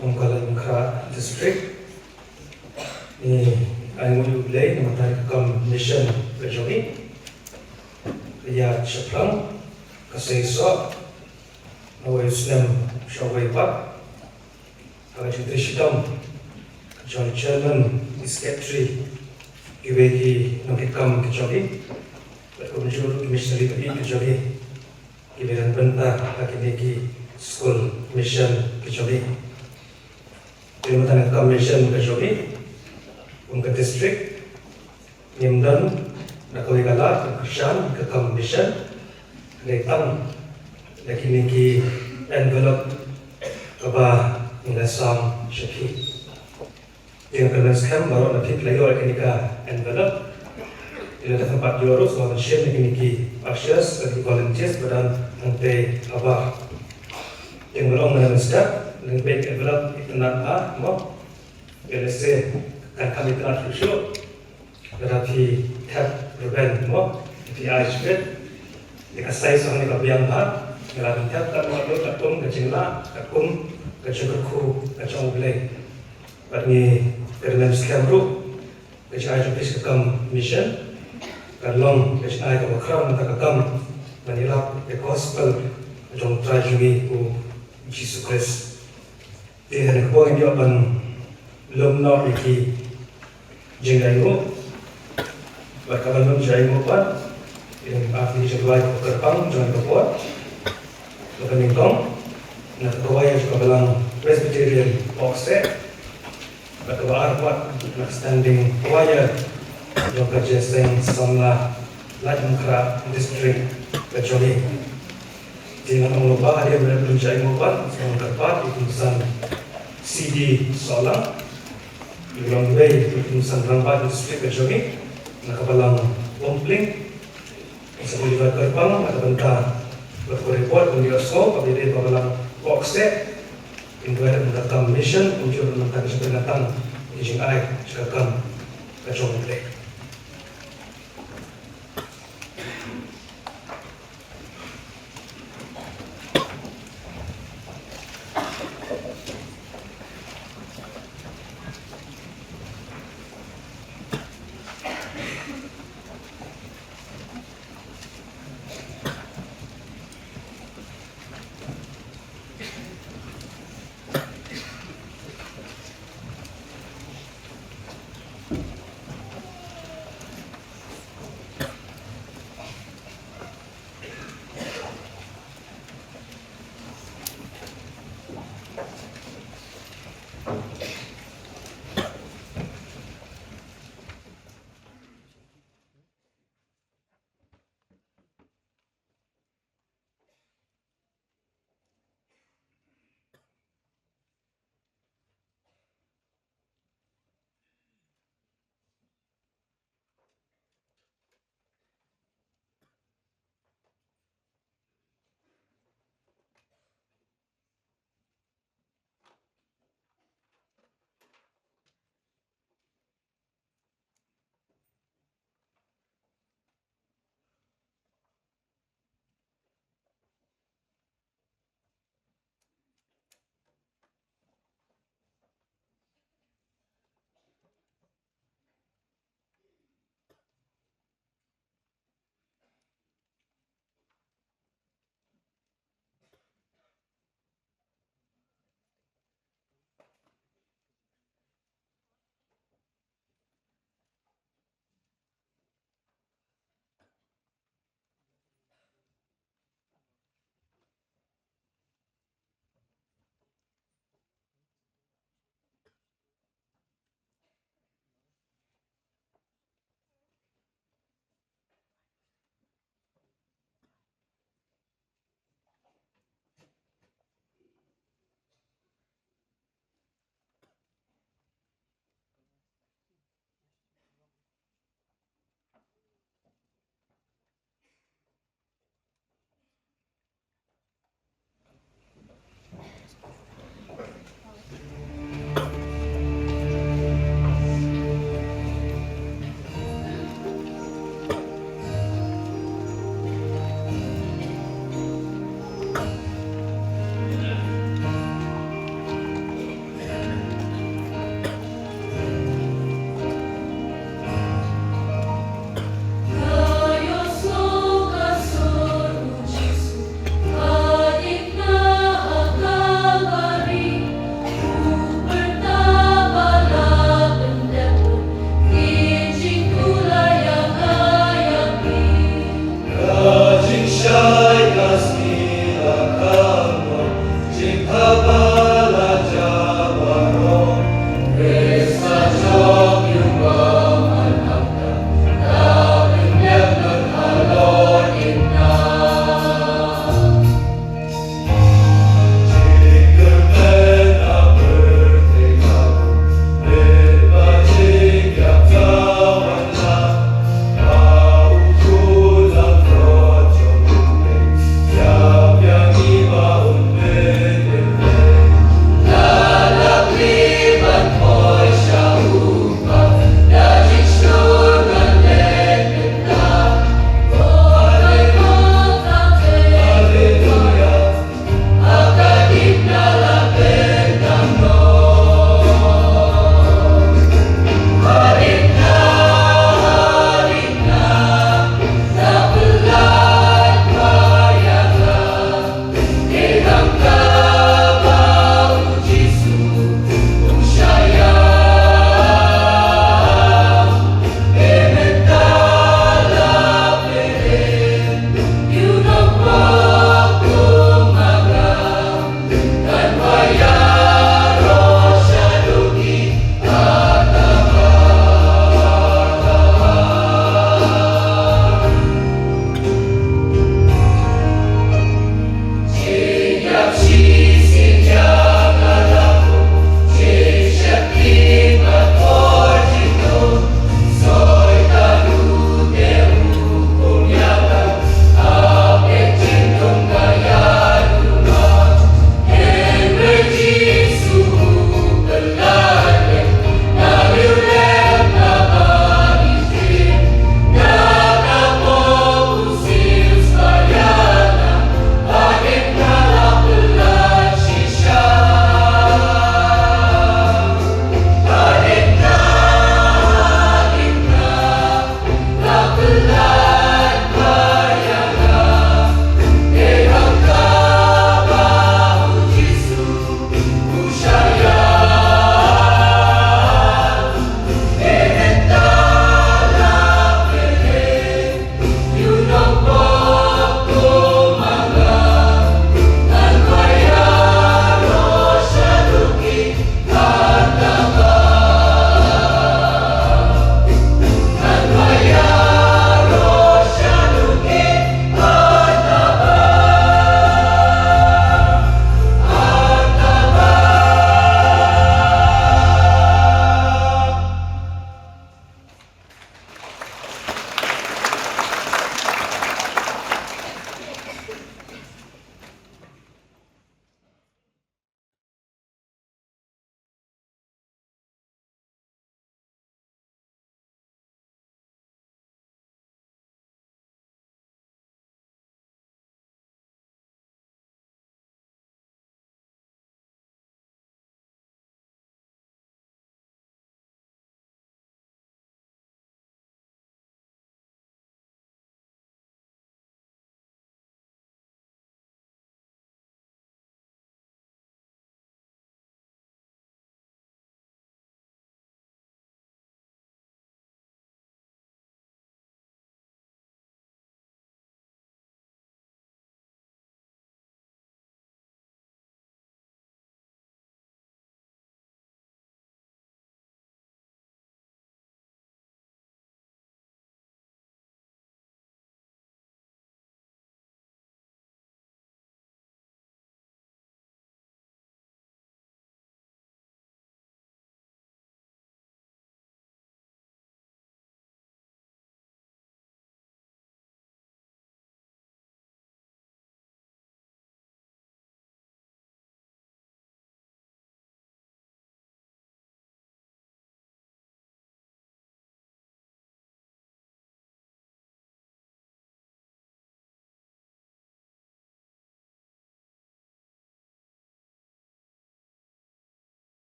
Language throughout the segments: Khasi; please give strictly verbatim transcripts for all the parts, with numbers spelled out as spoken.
Kum ka Laitumkhrah District, ngi ai nguh ïa U Blei namar ka kam mission ka jong ngi. Ka ïaid shaphrang, ka seisoh, na uwei u snem sha uwei pat. Ha ka jingtrei shitom ka jong i chairman, i secretary, kiwei ki nongkitkam ki jong ngi, bad kumjuh ruh ki missionary babi ki jong ngi, kiba ïalam bynta ha kine ki skul mission ki jong ngi. Te mynta na ka kam mission ka jong ngi, kum ka district, ngim don da kawei ka lad ban kyrshan ïa ka kam mission, hynrei tang da kine ki envelope kaba ngi la sam sha phi. Te nga kyrmen skhem baroh na phi phi la ïoh ïa kane ka envelope. Te lada phi pat ïoh ruh, sngewbha ban shim ïa kine ki ushers bad ki volunteers ba don hangtei habar. Te nga ong mynstep, lada phi peit envelope itynnad bha mo, lehse kan kham itynnad shuh shuh. Lada phi thep rben mo, phi ai shibit, ïa ka size jong kane ka biang bha. Lada phi thep katkum ka jinglah, katkum ka jingkyrkhu ka jong U Blei. Bad ngi kyrmen skhem ruh, ka jingai jong phi sha ka kam mission ka long ka jingai kaba khraw na ka kam ban ïalap ïa ka gospel jong U Trai jong ngi U Jisu Khrist. Te ha kane ka por ngin ïoh ban lum noh ïa ki jingainguh. Bad kaba lum jingainguh pat, ïa ki jingrwai kyrpang jong ka por. Kaba nyngkong na ka choir jong ka Balang Presbyterian Pohkseh. Bad kaba ar pat na ka standing choir jong ka Jingïaseng Samla Laitumkhrah District ka jong ngi. Te ngan ong lyngba hadien ba la lum jingainguh pat, ngan kyrpad ïa i kongsan C D Sohlang, i long iwei i kongsan rangbah district ka jong ngi na ka Balang Pumpling. Sa pynlong kyrpang na ka bynta ba ka report ka ïohsngew kaba ïadei bad ka Balang Pohkseh, in duwai na ka kam mission, kumjuh na ka jingpynïatang ka jingai ka kam ka jong U Blei.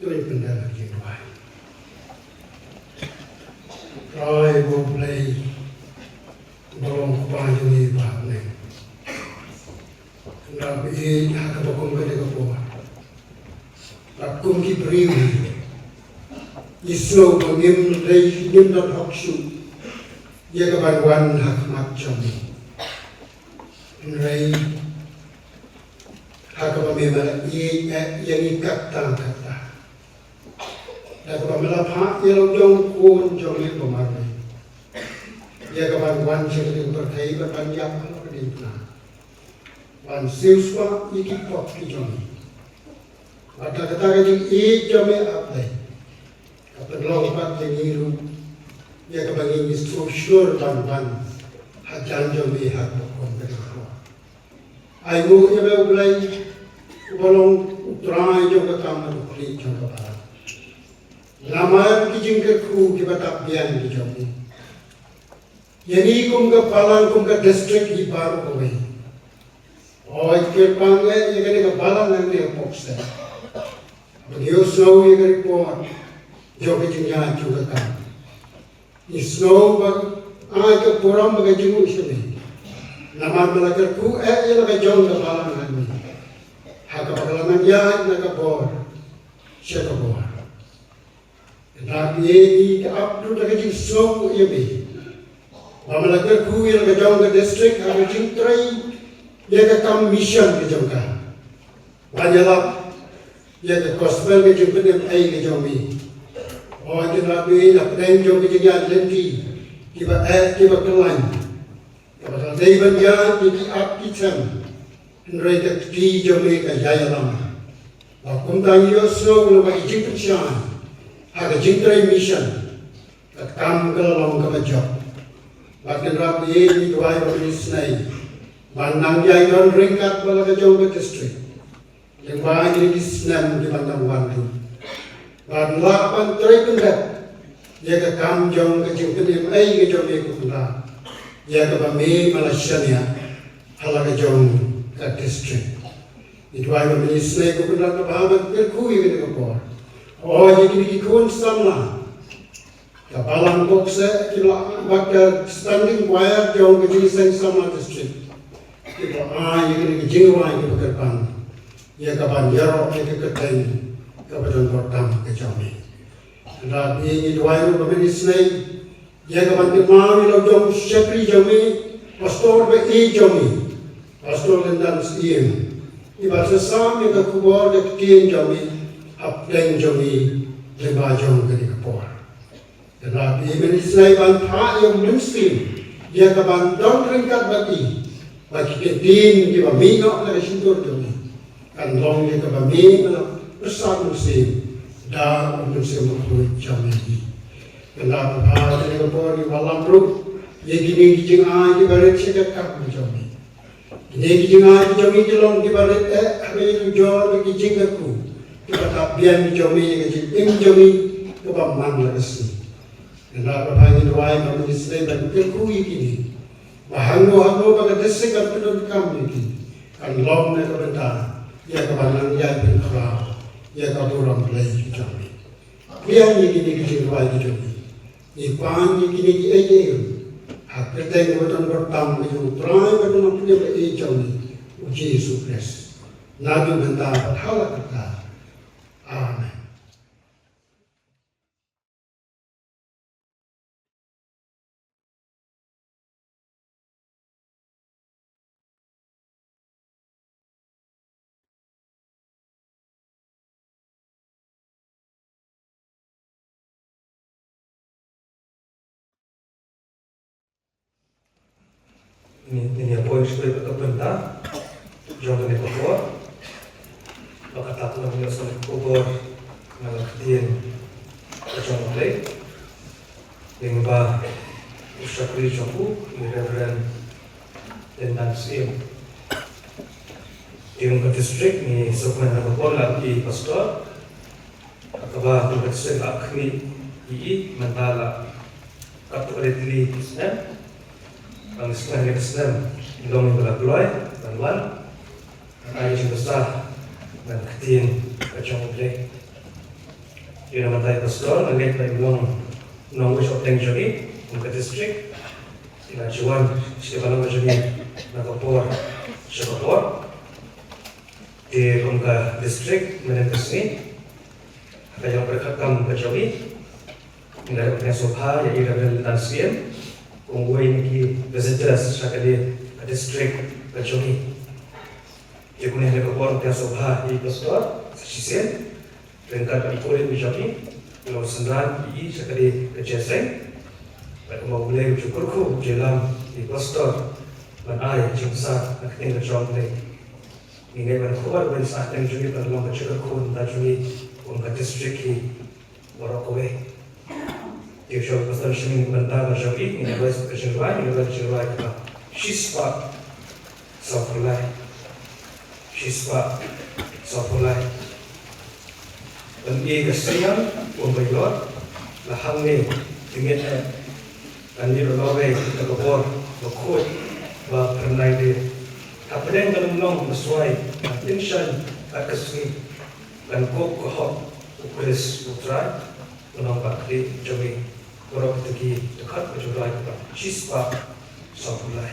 Pynban ha ka jingduwai. Trai U Blei, U Kpa jong ngi ba ha bneng. Nga ba ïeit ha kaba kum kane ka por, ba kum ki briew, ngi sngew ba ngim dei, ngim don hok shuh ïa ka ban wan ha khmat jong me. Hynrei ha kaba me la ïeit ïa ngi katta katta, da kaba me la phah ïa la u jong u Khun jong me ba marwei ïa ka ban wan sha ka pyrthei, ban ïap ha la ka diengphna, ban siewspah ïa ki pop ki jong ngi. Bad da kata ka jingïeit jong me, A Blei, ka pynlong pat ïa ngi ruh ïa kaba ngin ïa sngewshlur ban wan hajan jong me ha kaba kum kane ka por. Ai nguh ïa me, U Blei, uba long U Trai jong ka kam bad U Khlieh jong ka balang. Namar ki jingkyrkhu kiba tap biang ki jong me ïa ngi kum ka balang, kum ka district hi baroh kawei. Hooid, kyrpang eh ïa kane ka balang, ïa kane ka pok seh, ba ngi ïohsngew ïa ka report jong ka jingïaid jong ka kam. Ngi sngew ba ai ka burom bad ka jingmut sha me, namar ba la kyrkhu eh ïa la ka jong ka balang ha me, ha kaba ka la nang ïaid na ka bor sha ka bor. Nga ïeit, ngi ap ruh da ka jingsngew ïa me, ba me la kyrkhu ïa la ka jong ka district ha ka jingtrei ïa ka kam mission ka jong ka, ban ïalap ïa ka gospel, ka jingpynim ei ka jong me. Hooid, nga ïeit, na pdeng jong ka jingïaid lynti kiba eh, kiba kyllain, kaba ka dei ban ïaid ïa ki ap ki them, hynrei ka kti jong me ka ïaid ïalam. Ba kumta ngi ïohsngew lyngba ki jingpynshai ha ka jingtrei mission, ka kam ka la long kaba jop. Bad Kynrad, ngi duwai ba me isynei ban nang ïai don ryngkat bad la ka jong ka district lyngba kine ki snem kiban dang wan ruh, ban lah ban trei pyndep ïa ka kam jong ka jingpynim ei ka jong me, ko Kynrad, ïa kaba me me la shaniah ha la ka jong ka district. Ngi duwai ba me isynei, ko Kynrad, kaba me kyrkhu ïa kane ka por. Hooid, ïa kine ki khun samla ka balang pok seh, ki la, bad ka standing choir jong ka Jingïaseng Samla District, kiba ai ïa kane ka jingrwai kaba kyrpang ïa ka ban ïaroh ïa ka kyrteng kaba don bor tam ka jong me. Kynrad, ngi duwai ruh ba me isynei ïa ka ban kynmaw ïa la u jong u shakri jong me, pastor ba ïeit jong me, Pastor Lyndon Syiem, iba sa sam ïa ka khubor ka ktien jong me hapdeng jong me lyngba jong kane ka por. Kynrad, me isynei ban phah ïa u Mynsiem ïa ka ban don ryngkat bad i, ba ki ktien kiba mih noh na ka shyntur jong me kan long ïa kaba me me la pyrsad mynsiem da u Mynsiem Bakhuid jong me. Kynrad, ha kane ka por ngi wallam ruh ïa kine ki jingai kiba rit sha ka kam jong me. Kine ki jingai ki jong me ki long kiba rit eh ha ka ïing jor bad ki jingkyrkhu kiba tap biang ki jong me ïa ka jingim jong me kaba man la ka sngi. Kynrad, ba ngi duwai ba me isynei ban kyrkhu ïa kine, ba hangno hangno ba ka district kan pyndonkam ïa ki, kan long na ka bynta ïa ka ban nang ïai pynkhraw ïa ka burom Blei ka jong me. Pdiang ïa kine ki jingrwai ki jong me. Ngi pan ïa kine kiei kiei ruh ha ka kyrteng kaba don bor tam ka jong U Trai bad U Nongpynim ba ïeit jong ngi, U Jisu Khrist. Naduh mynta bad ha la katta. Amen. Ngin, ngin ïa poi shuwa ïa ka bynta jong kane ka por. Ba kata ka long ïa ka khubor na ka ktien ka jong U Blei. Lyngba u shakri jong u, i Reverend Lyndon Syiem. Jong ka district ngi sngewkmen ha ka por la i pastor. Kaba kum ka seng, la khmih ïa i mynta la katto katne tylli ki snem. Ba ngi sngewkmen ha kane ka snem i long iba la kloi ban wan ai ka jingbishar na ka ktien ka jong U Blei. Ïa na mynta i pastor, nga ngeit ba i long nongwei shopdeng jong ngi kum ka district. I la ju wan sha ka balang jong ngi na ka por sha ka por. Te kum ka district mynta ka sngi, ha ka ïing pyrkhat kam ka jong ngi, ngi la pynïasoh bha ïa i Reverend Tan Syiem kum uwei na ki visitors sha kane ka district ka jong ngi. Te kumne ha kane ka por nga pynïasoh bha ïa i pastor sa shisien ryngkat bad i khun jong ngi, ïa u synran ïa i sha kane ka jingïaseng. Bad kumba U Blei u ju kyrkhu u ju ïalam ïa i pastor ban ai jingpynsad na ka ktien ka jong U Blei. Ngi ngeit ba ka khubor ban sah teng jong ngi kan long ka jingkyrkhu na ka bynta jong ngi kum ka district hi baroh kawei. Te shuwa pastor sha ngi ban da ka jong ngi, ngin ïa rwai ka jingrwai, ngin ïa rwai ka jingrwai kaba shispah sawphew lai. Shispah sawphew lai. Ban ïa ka sniang kum ba ïoh, la hangne ki miet eh, kan ïa la wei da ka bor ba khuid ba phyrnai de. Hapdeng ka lynnong ka swai, ka tyngshaiñ bad ka sngi, kan kup ka hok U Khrist U Trai, U Nongbah Khlieh jong ngi. Baroh kita ki dkhot ka jingrwai kaba shispah sawphew lai.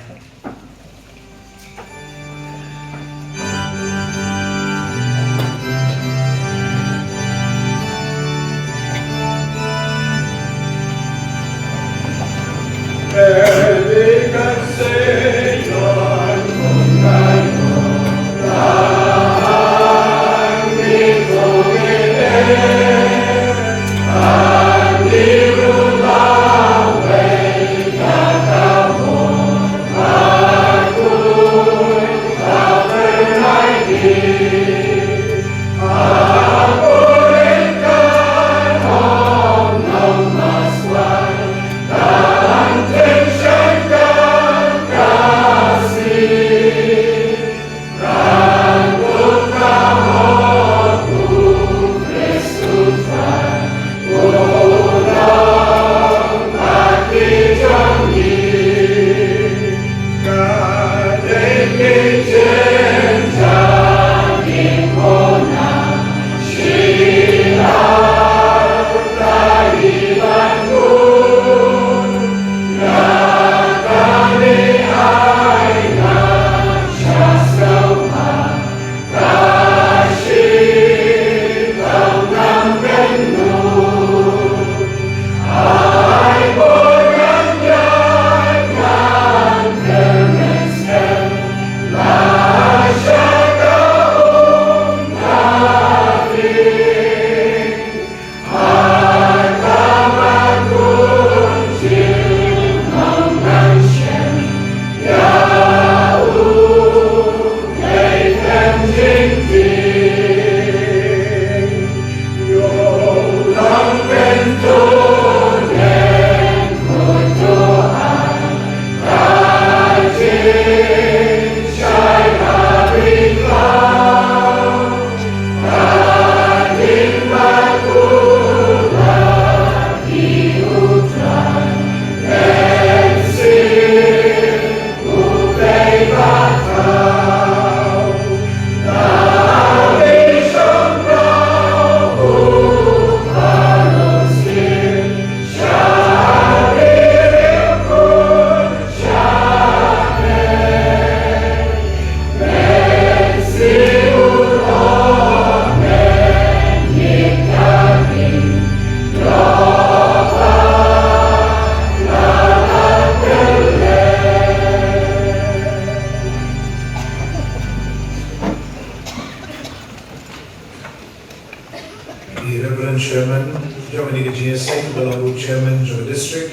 I Reverend Chairman jong kane ka jingïaseng, i ba long ruh Chairman jong ka District,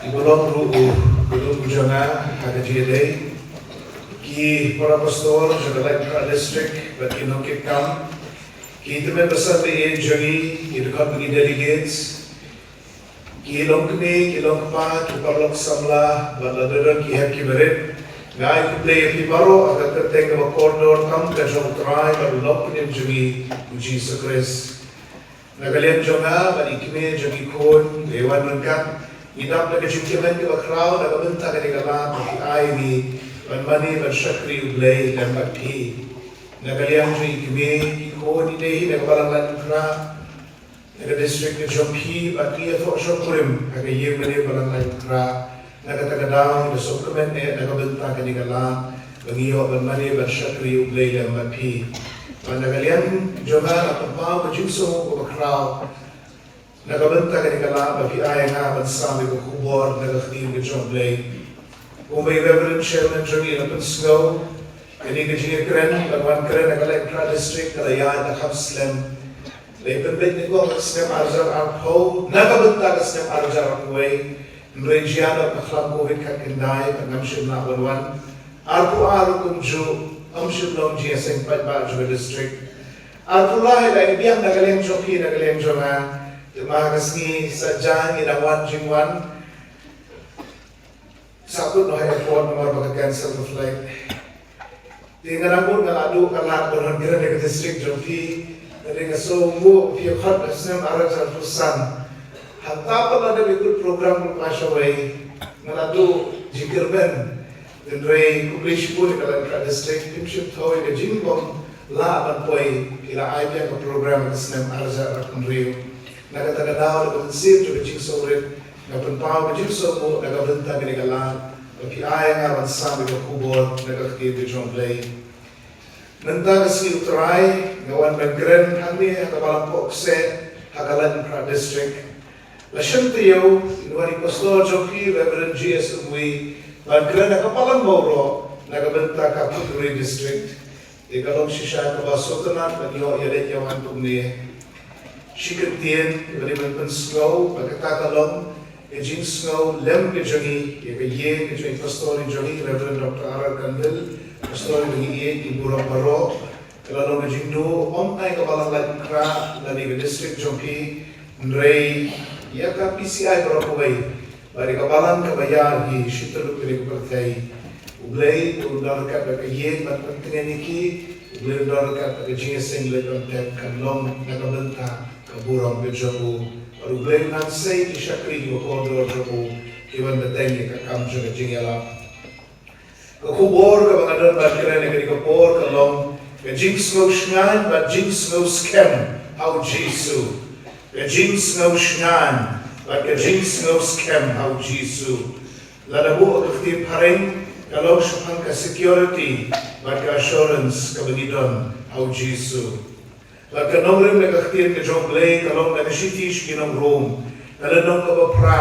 i ba long ruh u, u duk u jong nga ha ka jingïadei, ki para pastor jong ka Laitumkhrah District bad ki nongkitkam, ki tymmen basan ba ïeit jong ngi, ki dkhot ba ki delegates, ki longkmie, ki longkpa, ki paralok samla, bad lada don ki hep ki barit, nga ai khublei ïa phi baroh ha ka kyrteng kaba kordor tam ka jong U Trai bad U Nongpynim jong ngi U Jisu Khrist. Na ka liang jong nga bad i kmie jong i khun ba wan ryngkat, ngi dap da ka jingkmen kaba khraw na ka bynta kane ka lad ba phi ai ïa ngi ban mane ban shakri U Blei lem bad phi. Na ka liang jong i kmie i khun i dei hi na ka balang Laitumkhrah. na ka district ka jong phi, bad ki ïathoh shongkurim ha ka ïing mane balang Laitumkhrah. Na kata ka daw ngi da sngewkmen eh na ka bynta kane ka lad ba ngi ïoh ban mane ban shakri U Blei lem bad phi. Bad na ka liang jong nga nga pynpaw ka jingsngewnguh kaba khraw na ka bynta kane ka lad ba phi ai ïa nga ban sam ïa ka khubor na ka ktien ka jong U Blei. Kumba i Reverend Chairman jong ngi la pynsngew, kane ka jingïakren ban wan kren ha ka Laitumkhrah District ka la ïaid la kham slem. La pynbeit nyngkong ha ka snem ar hajar arphew na ka bynta ka snem ar hajar arphew wei. Hynrei jia da ka khlam Covid khatkhyndai bad ngam shym lah ban wan. Arphew ar ruh kumjuh, ym shym long jingïaseng paidbah jong ka district. Arphew lai la ïa biang na ka liang jong phi na ka liang jong nga. Te ma ha ka sngi Saitjaiñ ngi dang wan jingwan. Sahkut noh ha airport namar ba ka cancel ka flight. Te nga dang bud nga la duh ka lad ban wan kren ha ka district jong phi. Hynrei nga sngewnguh phi ïa khot ha snem ar hajar arphew san. Hangta pat la dep ïakut program lypa shawei. Nga la duh jingkyrmen. Hynrei khublei shibun ïa ka Laitumkhrah District, phim shym thew ïa ka jingbym lah ban poi, phi la ai biang ka program ha ka snem ar hajar arphew hynriew. Na kata ka daw da ka mynsiem jong ka jingsngewrit, nga pynpaw ka jingsngewnguh na ka bynta kane ka lad ba phi ai ïa nga ban sam ïa ka khubor na ka ktien ka jong U Blei. Mynta ka sngi U Trai nga wan ban kren hangne ha ka Balang Pohkseh ha ka Laitumkhrah District. La shim taïew ïa u pastor jong phi Reverend G S Umwi ban kren ha ka Balang Mawroh na ka bynta ka Phuthuri District. Te ka long shisha kaba sngewtynnat ban ïoh ïaleit ïawan kumne. Shi kyntien kaba dei ban pynsngew ba kata ka long ka jingsngew lem ka jong ngi ïa ka ïing ka jong i pastor jong ngi Reverend Doctor R R Kanwil, pastor jong ngi ïa i burom baroh. Ka la long ka jingduh ym tang ïa ka Balang Laitumkhrah lane ka district jong phi, hynrei ïa ka P C I baroh kawei. Bad ïa ka balang kaba ïar hi shi tyllup kane ka pyrthei. U Blei un don ryngkat bad ka ïing ban pyntngen ïa ki. U Blei un don ryngkat bad ka jingïaseng leit ban tep kan long na ka bynta ka burom ka jong u. Bad U Blei un nang sei ki shakri kiba kordor jong u ki ban bteng ïa ka kam jong ka jingïalap. Ka khubor kaba nga don ban kren ha kane ka por ka long ka jingsngew shngaiñ bad jingsngew skhem ha U Jisu. Ka jingsngew shngaiñ bad ka jingsngew skhem ha U Jisu. Lada buh ha ka ktien phareng ka long shaphang ka security bad ka assurance kaba ngi don ha U Jisu. Bad ka nongrim na ka ktien ka jong U Blei ka long na ka shithi sha ki nong Rom, ka lynnong kaba phra,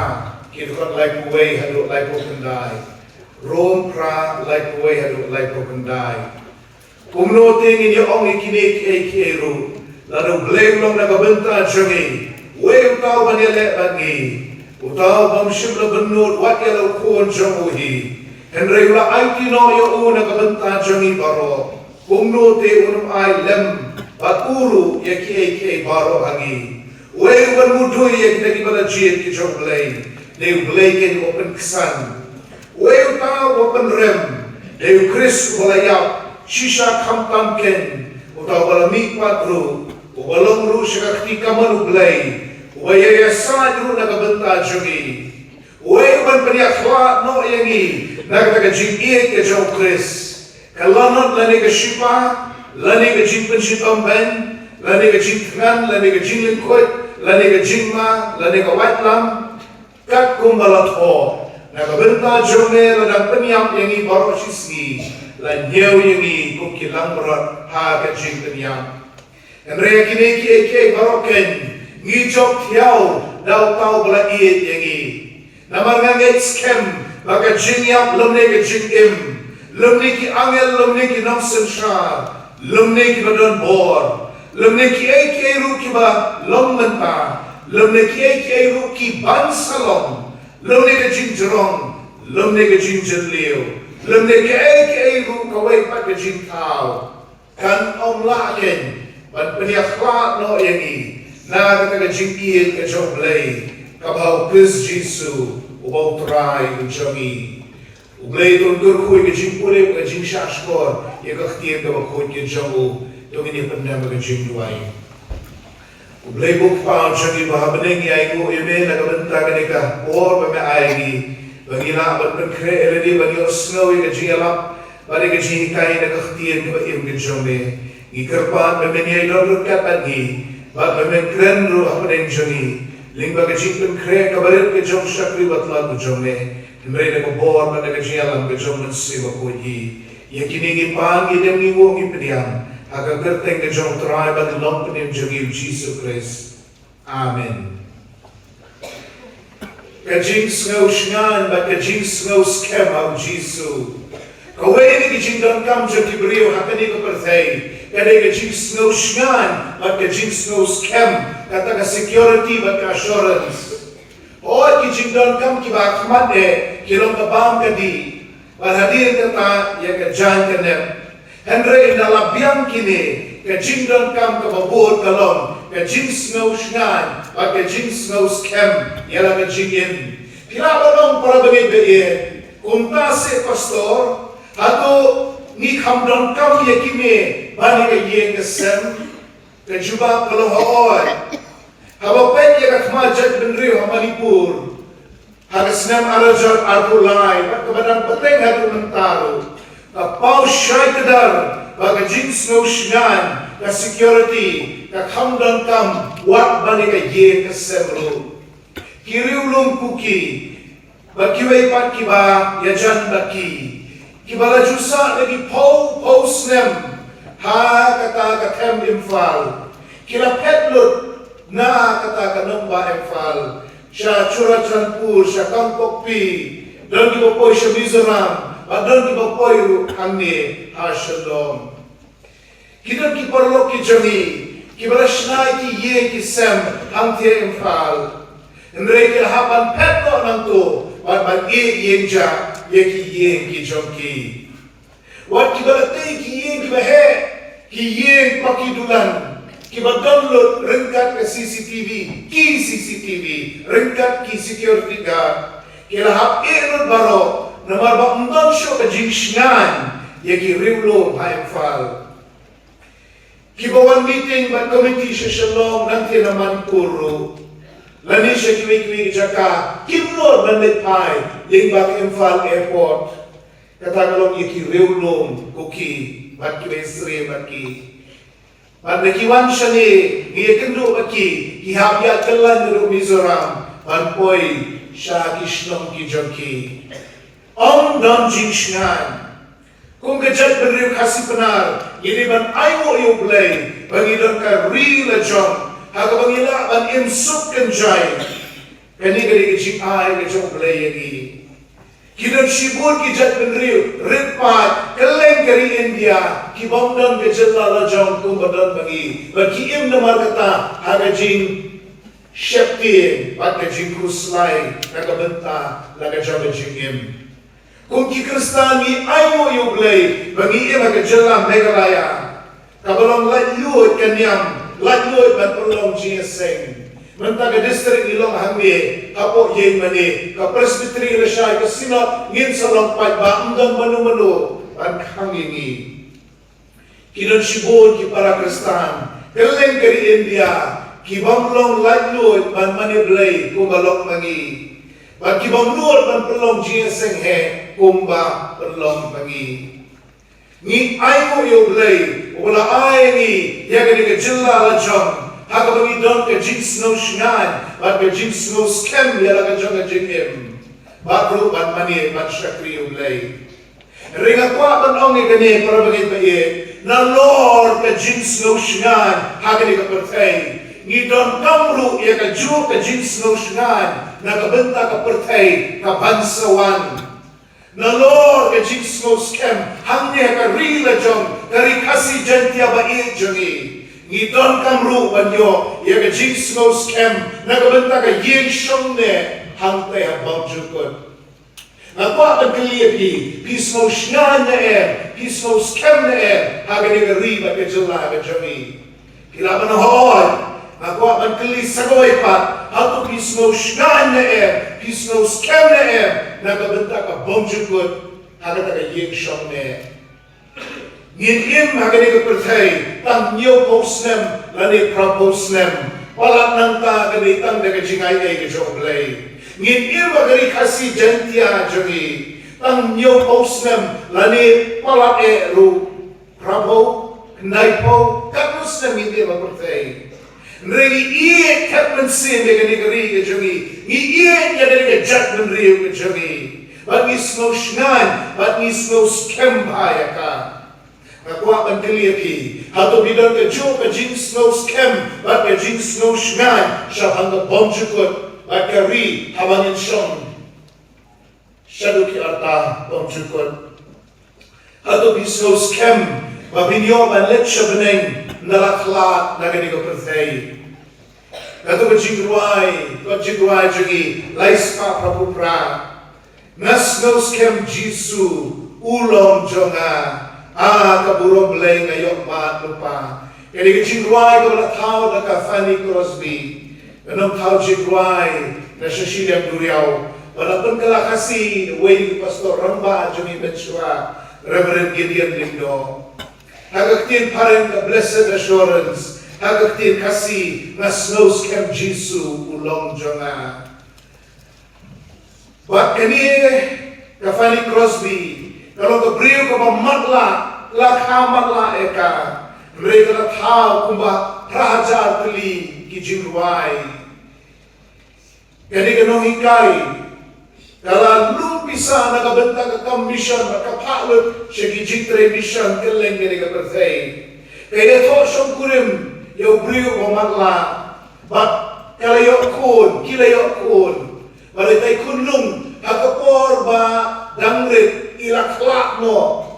ki dkhot laiphew wei haduh laiphew khyndai. Rom phra, laiphew wei haduh laiphew khyndai. Kumno te ngin ïa ong ïa kine kiei kiei ruh, lada U Blei u long na ka bynta jong ngi, uei uta u ban ïaleh bad ngi? Uta u bym shym la bynnud wat ïa la u khun jong u hi, hynrei u la aiti noh ïa u na ka bynta jong ngi baroh. Kumno te un ym ai lem bad u ruh ïa kiei kiei baroh ha ngi? Uei u ban mudui ïa kita kiba la jied ki jong U Blei? Dei U Blei keiñ uba pynksan. Uei uta uba pynrem? Dei U Khrist uba la ïap, shisha khamtam keiñ, uta uba la mihpat ruh, uba long ruh sha ka kti kamon U Blei, uba ïa ïasaid ruh na ka bynta jong ngi. Uei u ban pynïakhlad noh ïa ngi na kata ka jingïeit ka jong U Khrist? Ka lanot lane ka shipa, lane ka jingpynshitom beiñ, lane ka jingthngan, lane ka jinglyngkhuid, lane ka jingma, lane ka waitlam? Katkum ba la thoh, na ka bynta jong me la dang pynïap ïa ngi baroh shisngi, la ñiew ïa ngi kum ki langbrot ha ka jingpynïap. Hynrei ïa kine kiei kiei baroh keiñ ngi jop thiaw da uta uba la ïeit ïa ngi. Namar nga ngeit skhem ba ka jingïap lymne ka jingim, lymne ki angel lymne ki nongsynshar, lymne kiba don bor, lymne kiei kiei ruh kiba long mynta, lymne kiei kiei ruh ki ban sa long, lymne ka jingjrong, lymne ka jingjylliew, lymne kiei kiei ruh kawei pat ka jingthaw, kan ym lah keiñ ban pynïakhlad noh ïa ngi na kata ka jingïeit ka jong U Blei kaba ha U Khrist Jisu uba U Trai u jong ngi. U Blei to un kyrkhu ïa ka jingpule bad ka jingshahshkor ïa ka ktien kaba khuid ka jong u. To ngin ïa pyndem ha ka jingduwai. U Blei Kpa jong ngi ba ha bneng, ngi ainguh ïa me na ka bynta kane ka por ba me ai ïa ngi ba ngin lah ban pynkhreh ïa lade ban ïohsngew ïa ka jingïalap bad ïa ka jinghikai na ka ktien kaba im ka jong me. Ngi kyrpad ba men ïai don ryngkat bad ngi, Bad ba men kren ruh hapdeng jong ngi lyngba ka jingpynkhreh kaba rit ka jong u shakri ba tlot ka jong me, hynrei da ka bor bad da ka jingïalam ka jong u Mynsiem Bakhuid hi, ïa kine ngi pan, ngi dem, ngi wad, ngi pdiang ha ka kyrteng ka jong u Trai bad u Nongpynim jong ngi u Jisu Khrist. Amen. Ka jingsngew shngaiñ bad ka jingsngew skhem ha u Jisu. Kawei na ki jingdonkam jong ki briew ha kane ka pyrthei ka dei ka jingsngew shngaiñ bad ka jingsngew skhem, kata ka security bad ka assurance. Hooid, ki jingdonkam kiba ha khmat eh ki long ka bam ka dih, bad hadien kata ïa ka jaiñ ka nep. Hynrei ynda la biang kine, ka jingdonkam kaba bud ka long ka jingsngew shngaiñ bad ka jingsngew skhem ïa la ka jingim. Phi lah ban ong, para bangeit ba ïeit, kumta seh pastor, hato ngi kham donkam ïa kine ban ïa ka ïing ka sem? Ka jubab ka long hooid. Haba peit ïa ka thma jaitbynriew ha Manipur ha ka snem ar hajar arphew lai bad kaba dang bteng haduh mynta ruh, ka paw shai kdar ba ka jingsngew shngaiñ, ka security, ka kham donkam wat ban ïa ka ïing ka sem ruh. Ki riewlum Kuki bad kiwei pat kiba ïajan bad ki, kiba la ju sah da ki phew phew snem ha kata ka them Imphal, ki la phet lut na kata ka nongbah Imphal sha Churachandpur, sha Kangpokpi, don kiba poi sha Mizoram bad don kiba poi ruh hangne ha Shillong. Ki don ki paralok ki jong ngi kiba la shna ïa ki ïing ki sem hangtei Imphal, hynrei ki la hap ban phet noh nangto bad ban ïeh ïeng jah ïa ki ïing ki jong ki. Wat kiba la tei ki ïing kiba heh, ki ïing paki dulan kiba don lut ryngkat ka C C T V, ki C C T V, ryngkat ki security guard, ki la hap ïeh lut baroh namar ba ym don shuh ka jingshngaiñ ïa ki riewlum ha Imphal. Kiba wan meeting bad committee sha Shillong, nangtei na Manipur ruh, lane sha kiwei kiwei ki jaka, kim nud ban leit phai lyngba ka Imphal Airport. Kata ka long ïa ki riewlum Kuki bad kiwei syriem bad ki. Bad da ki wan shane, ngi ïakynduh bad ki, ki hap ïaid kyllaiñ naduh Mizoram ban poi sha ki shnong ki jong ki. Ym don jingshngaiñ. Kum ka jaitbynriew Khasi Pnar, ngi dei ban ainguh ïa U Blei ba ngi don ka ri la jong ha kaba ngi lah ban im suk kynjai. Kane ka dei ka jingai ka jong U Blei ïa ngi. Ki don shibun ki jaitbynriew rit paid kylleng ka ri India ki bym don ka jylla la jong kumba don ba ngi, bad ki im namar kata ha ka jingsheptieng bad ka jingkhuslai na ka bynta la ka jong ka jingim. Kum ki Khristan ngi ainguh ïa U Blei ba ngi im ha ka jylla Meghalaya, kaba long laitluid ka niam, laitluid ban pynlong jingïaseng. Mynta ka district ngi long hangne hapoh ïing mane, ka Presbytery lashai ka Synod, ngin sa long paidbah, ym don mano mano ban khang ïa ngi. Ki don shibun ki para Khristan kylleng ka ri India ki bym long laitluid ban mane Blei kumba long ba ngi, bad ki bym nud ban pynlong jingïaseng heh kumba pynlong ba ngi. Ngi ainguh ïa U Blei uba la ai ïa ngi ïa kane ka jylla la jong ha kaba ngi don ka jingsngew shngaiñ bad ka jingsngew skhem ïa la ka jong ka jingim, bad ruh ban mane ban shakri ïa U Blei. Hynrei nga kwah ban ong ïa kane, para bangeit ba ïeit, nalor ka jingsngew shngaiñ ha kane ka pyrthei, ngi donkam ruh ïa kajuh ka jingsngew shngaiñ na ka bynta ka pyrthei kaban sa wan. Nalor ka jingsngew skhem hangne ha ka ri la jong, ka ri Khasi Jaiñtia ba ïeit jong ngi, ngi donkam ruh ban ïoh ïa ka jingsngew skhem na ka bynta ka ïing shong neh hangtei ha bymjukut. Nga kwah ban kylli ïa phi, phi sngew shngaiñ ne em, phi sngew skhem ne em ha kane ka ri bad ka jylla ka jong ngi? Phi lah ban ong hooid. Nga kwah ban kylli sa kawei pat, hato phi sngew shngaiñ ne em, phi sngew skhem ne em na ka bynta ka bymjukut ha kata ka ïing shong neh? Ngin im ha kane ka pyrthei tang hynñiewphew snem lane phraphew snem, palat nangta ka dei tang da ka jingai ei ka jong U Blei. Ngin im ha ka ri Khasi Jaiñtia jong ngi tang hynñiewphew snem lane palat eh ruh phraphew, khyndaiphew, katno snem ngin im ha pyrthei. Hynrei ngi ïeit thep mynsiem ïa kane ka ri ka jong ngi. Ngi ïeit ïa kane ka jaitbynriew ka jong ngi. Bad ngi sngew shngaiñ, bad ngi sngew skhem bha ïa ka. Nga kwah ban kylli ïa phi, hato phi don kajuh ka jingsngew skhem bad ka jingsngew shngaiñ shaphang ka bymjukut bad ka ri haba ngin shong shaduh ki rta bymjukut? Hato phi sngew skhem ba phin ïoh ban leit sha bneng na la khlad na kane ka pyrthei? Kato ka jingrwai, ka jingrwai jong ngi, lai spah phra phew phra. Nga sngew skhem Jisu u long jong nga, a ka burom Blei nga ïoh mad lypa. Kane ka jingrwai kaba la thaw da ka Fanny Crosby. Nga ong thaw jingrwai na sha shiliang duriaw ba la pynkylla Khasi da uwei u pastor rangbah jong ngi mynshuwa, Reverend Gideon Lyngdoh. Ha ka ktien phareng ka Blessed Assurance, ha ka ktien Khasi, nga sngew skhem Jisu u long jong nga. Bad kane ka Fanny Crosby ka long ka briew kaba matlah, la kha matlah ïa ka. Hynrei ka la thaw kumba phra hajar tylli ki jingrwai. Kane ka nonghikai ka la lum pisa na ka bynta ka kam mission bad ka phah lut sha ki jingtrei mission kylleng kane ka pyrthei. Ka ïathoh shongkurim ïa u briew uba matlah. Bad ka la ïoh khun, ki la ïoh khun. Bad hynrei khunlung, ha ka por ba dang rit, i la khlad noh.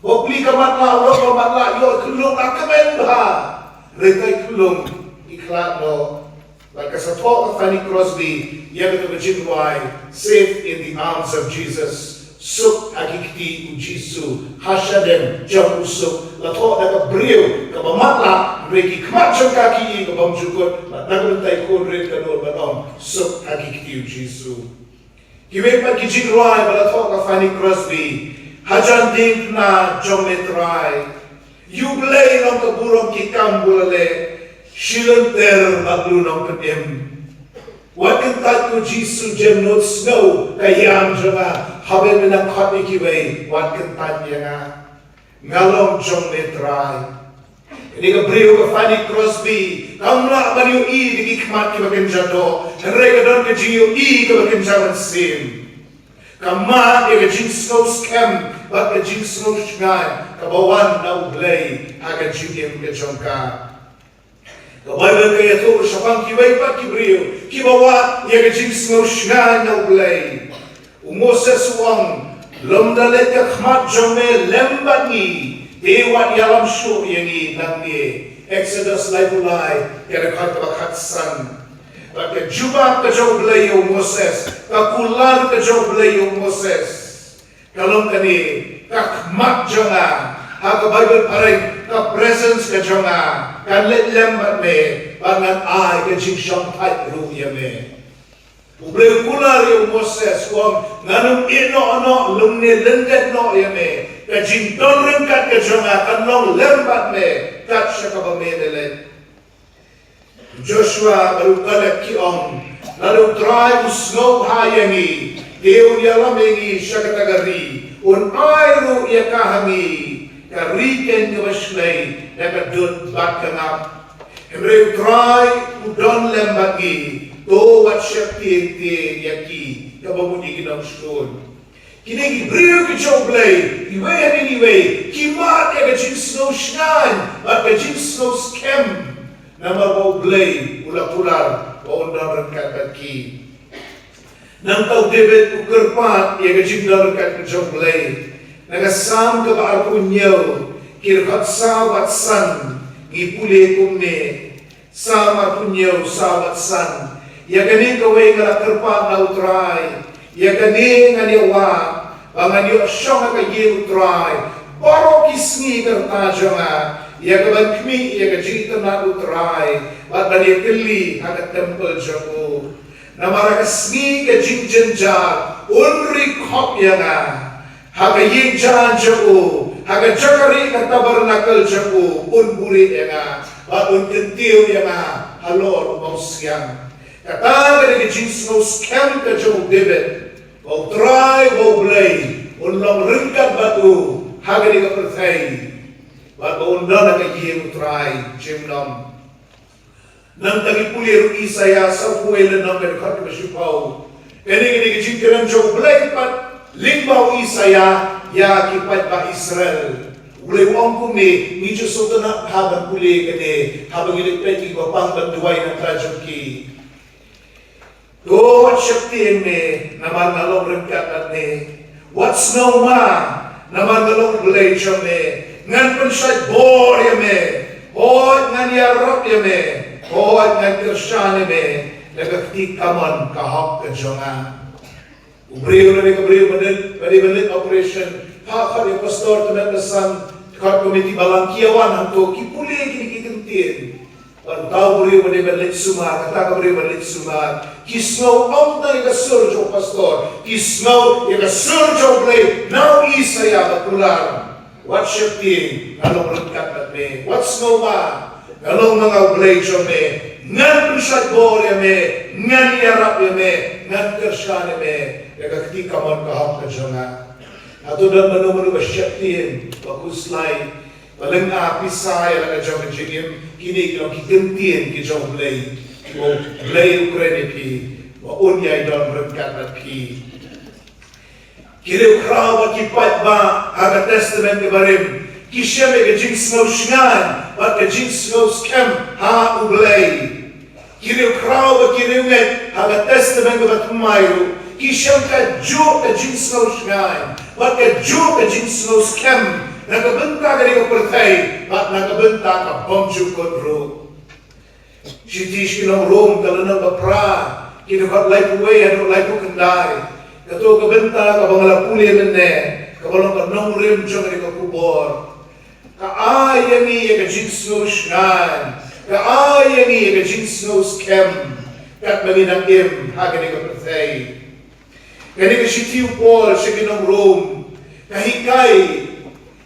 Ba plie ka matlah, u lok ka matlah, ïoh khunlung, la kmen bha. Hynrei khunlung i khlad noh. Bad ka sa thoh ka Fanny Crosby ïa kato ka jingrwai, Safe in the Arms of Jesus. Suk ha ki kti u Jisu, ha shadem jong u suk. La thoh da ka briew kaba matlah, hynrei ki khmat jong ka ki ïohi ka bymjukut, bad na ka bynta i khun rit ka nud ban ong, suk ha ki kti u Jisu. Kiwei pat ki jingrwai ba la thoh ka Fanny Crosby, hajan diengphna jong me Trai. Ïa U Blei long ka burom ki kam ba u la leh, shi lynter bad u nongpynim. Wat kyntait ko Jisu, jem nud sngew ka ïam jong nga, haba me nang khot ïa kiwei, wat kyntait ïa nga. Nga long jong me Trai. Kane ka briew ka Fanny Crosby kam lah ban ïohi da ki khmat kiba kynja doh, hynrei ka don ka jingïohi kaba kynja mynsiem. Ka mad ïa ka jingsngew skhem bad ka jingsngew shngaiñ kaba wan na U Blei ha ka jingim ka jong ka. Ka Baibl ka ïathuh shaphang kiwei pat ki briew kiba wad ïa ka jingsngew shngaiñ na U Blei. U Moses u ong, lymda leit ka khmat jong me lem bad ngi, te wat ïalam shuh ïa ngi nangne. Exodus laiphew lai, ka dkhot kaba khatsan. Bad ka jubab ka jong U Blei ïa u Moses, ka kular ka jong U Blei ïa u Moses, ka long kane, ka khmat jong nga, ha ka Baibl phareng, ka presence ka jong nga kan leit lem bad me, bad ngan ai ka jingshongthait ruh ïa me. U Blei u kular ïa u Moses, u ong, ngan ym ïehnoh noh lymne lyndet noh ïa me. Ka jingdon ryngkat ka jong nga kan long lem bad me, kat sha kaba me leit. Joshua bad u Kaleb ki ong, lada U Trai u sngewbha ïa ngi, te un ïalam ïa ngi sha kata ka ri, un ai ruh ïa ka ha ngi, ka ri keiñ kaba shlei, da ka dud bad ka ngap. Hynrei U Trai u don lem bad ngi, to wat sheptieng te ïa ki, kaba mut ïa ki nongshun. Kine ki briew ki jong U Blei, iwei hadien iwei, ki mad ïa ka jingsngew shngaiñ bad ka jingsngew skhem. Namar ba U Blei u la kular ba un don ryngkat bad ki. Nangta u David u kyrpad ïa ka jingdon ryngkat ka jong U Blei. Na ka Salm kaba arphew hynñiew, ki dkhot saw bad san, ngi pule kumne. Salm arphew hynñiew, saw bad san. Ïa kane kawei nga la kyrpad na U Trai. Ïa kane ngan ïa wad, ba ngan ïoh shong ha ka ïing U Trai baroh ki sngi ka rta jong nga, ïa kaban khmih ïa ka jingitynnad U Trai, bad ban ïa kylli ha ka templ jong u. Namar ha ka sngi ka jingjynjar un ri khop ïa nga. Ha ka ïing jaiñ jong u, ha ka jaka rieh ka tabernakl jong u, un buhrieh ïa nga, bad un kyntiew ïa nga halor u bawsiang. Kata ka dei ka jingsngew skhem ka jong u David, ba U Trai, ba U Blei un long ryngkat bad u ha kane ka pyrthei, bad ba un don ha ka ïing U Trai junom. Nangta ngi pule ruh Isaïah sawphew wei lynnong ka dkhot kaba shiphew. Kane ka dei ka jingkren jong U Blei pat lyngba u Isaïah ïa ki paidbah Israel. U Blei u ong kumne, ngi ju sngewtynnat ha ban pule kane, haba ngi leit peit ïa kiba pang ban duwai na ka bynta jong ki. To wat sheptieng me, namar nga long ryngkat bad me. Wat sngew ma, namar nga long U Blei jong me. Ngan pynshait bor ïa me. Hooid, ngan ïarap ïa me. Hooid, ngan kyrshan ïa me da ka kti kamon ka hok ka jong nga. U briew lane ka briew ba dei, ba dei ban leit operation, ha khot ïa u pastor tymmen basan, khot komiti balang, ki ïa wan hangto, ki pule kine ki kyntien. Bad uta u briew ba dei ban leit sumar, kata ka briew ban leit sumar, ki sngew ym tang ïa ka sur jong u pastor, ki sngew ïa ka sur jong U Blei na u Isaïah ba kular. Wat sheptieng, nga long ryngkat bad me. Wat sngew ma, nga long ma nga U Blei jong me. Ngan pynshait bor ïa me, ngan ïarap ïa me, ngan kyrshan ïa me da ka kti kamon ka hok ka jong nga. Hato don mano mano ba sheptieng, ba khuslai, ba lynga pisa ïa la ka jong ka jingim? Kine ki long ki kyntien ki jong U Blei, kiba U Blei u kren ïa phi, ba un ïai don ryngkat bad phi. Ki riewkhraw bad ki paidbah ha ka Testament kaba rim ki shem ïa ka jingsngew shngaiñ bad ka jingsngew skhem ha U Blei. Ki riewkhraw bad ki riewngeit ha ka Testament kaba thymmai ruh ki shem kajuh ka jingsngew shngaiñ bad kajuh ka jingsngew skhem na ka bynta kane ka pyrthei bad na ka bynta ka bymjukut ruh. Shithi sha ki nong Rom ka lynnong ba phra, ki dkhot laiphew wei haduh laiphew khyndai. Kato ka bynta kaba nga la pule mynne, kaba long ka nongrim jong kane ka khubor, ka ai ïa ngi ïa ka jingsngew shngaiñ, ka ai ïa ngi ïa ka jingsngew skhem katba ngi dang im ha kane ka pyrthei. Kane ka shithi u Paul sha ki nong Rom ka hikai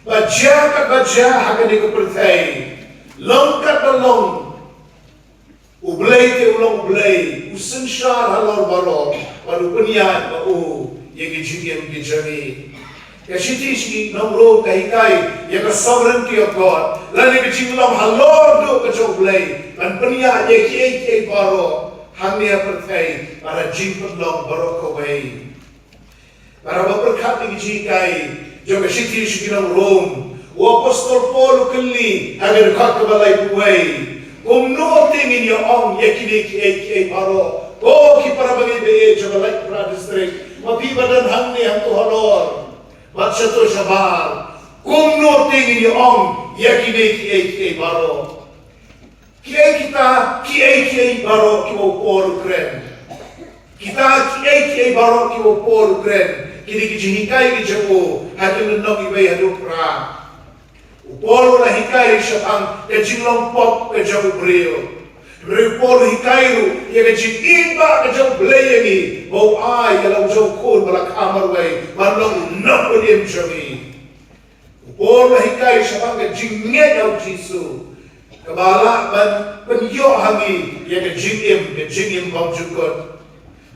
ba jia katba jia ha kane ka pyrthei, long katba long, U Blei te u long U Blei, u synshar halor baroh, bad u pynïaid ma u ïa ki jingim ki jong ngi. Ka shithi sha ki nong Rom ka hikai ïa ka sovereignty of God, lane ka jinglong halor duh ka jong U Blei ban pynïaid ïa kiei kiei baroh hangne ha pyrthei bad ha jingpynlong baroh kawei. Bad haba pyrkhat ïa ki jinghikai jong ka shithi sha ki nong Rom, u apostol Paul u kylli ha ka dkhot kaba laiphew wei, kumno te ngin ïa ong ïa kine kiei kiei baroh, ko ki para bangeit ba ïeit jong ka Laitumkhrah District, ma phi ba don hangne hangto halor bad shato shabar, kumno te ngin ïa ong ïa kine kiei kiei baroh? Kiei kita kiei kiei baroh kiba u Paul u kren? Kita kiei kiei baroh kiba u Paul u kren, kine ki jinghikai ki jong u ha ki lynnong iwei haduh phra. U Paul u la hikai shaphang ka jinglong pop ka jong u briew. Hynrei u Paul u hikai ruh ïa ka jingim ba ka jong U Blei ïa ngi, ba u ai ïa la u jong u khun ba la kha marwei ban long u nongpynim jong ngi. U Paul u la hikai shaphang ka jingngeit ha u Jisu, kaba lah ban pynïoh ha ngi ïa ka jingim, ka jingim bymjukut.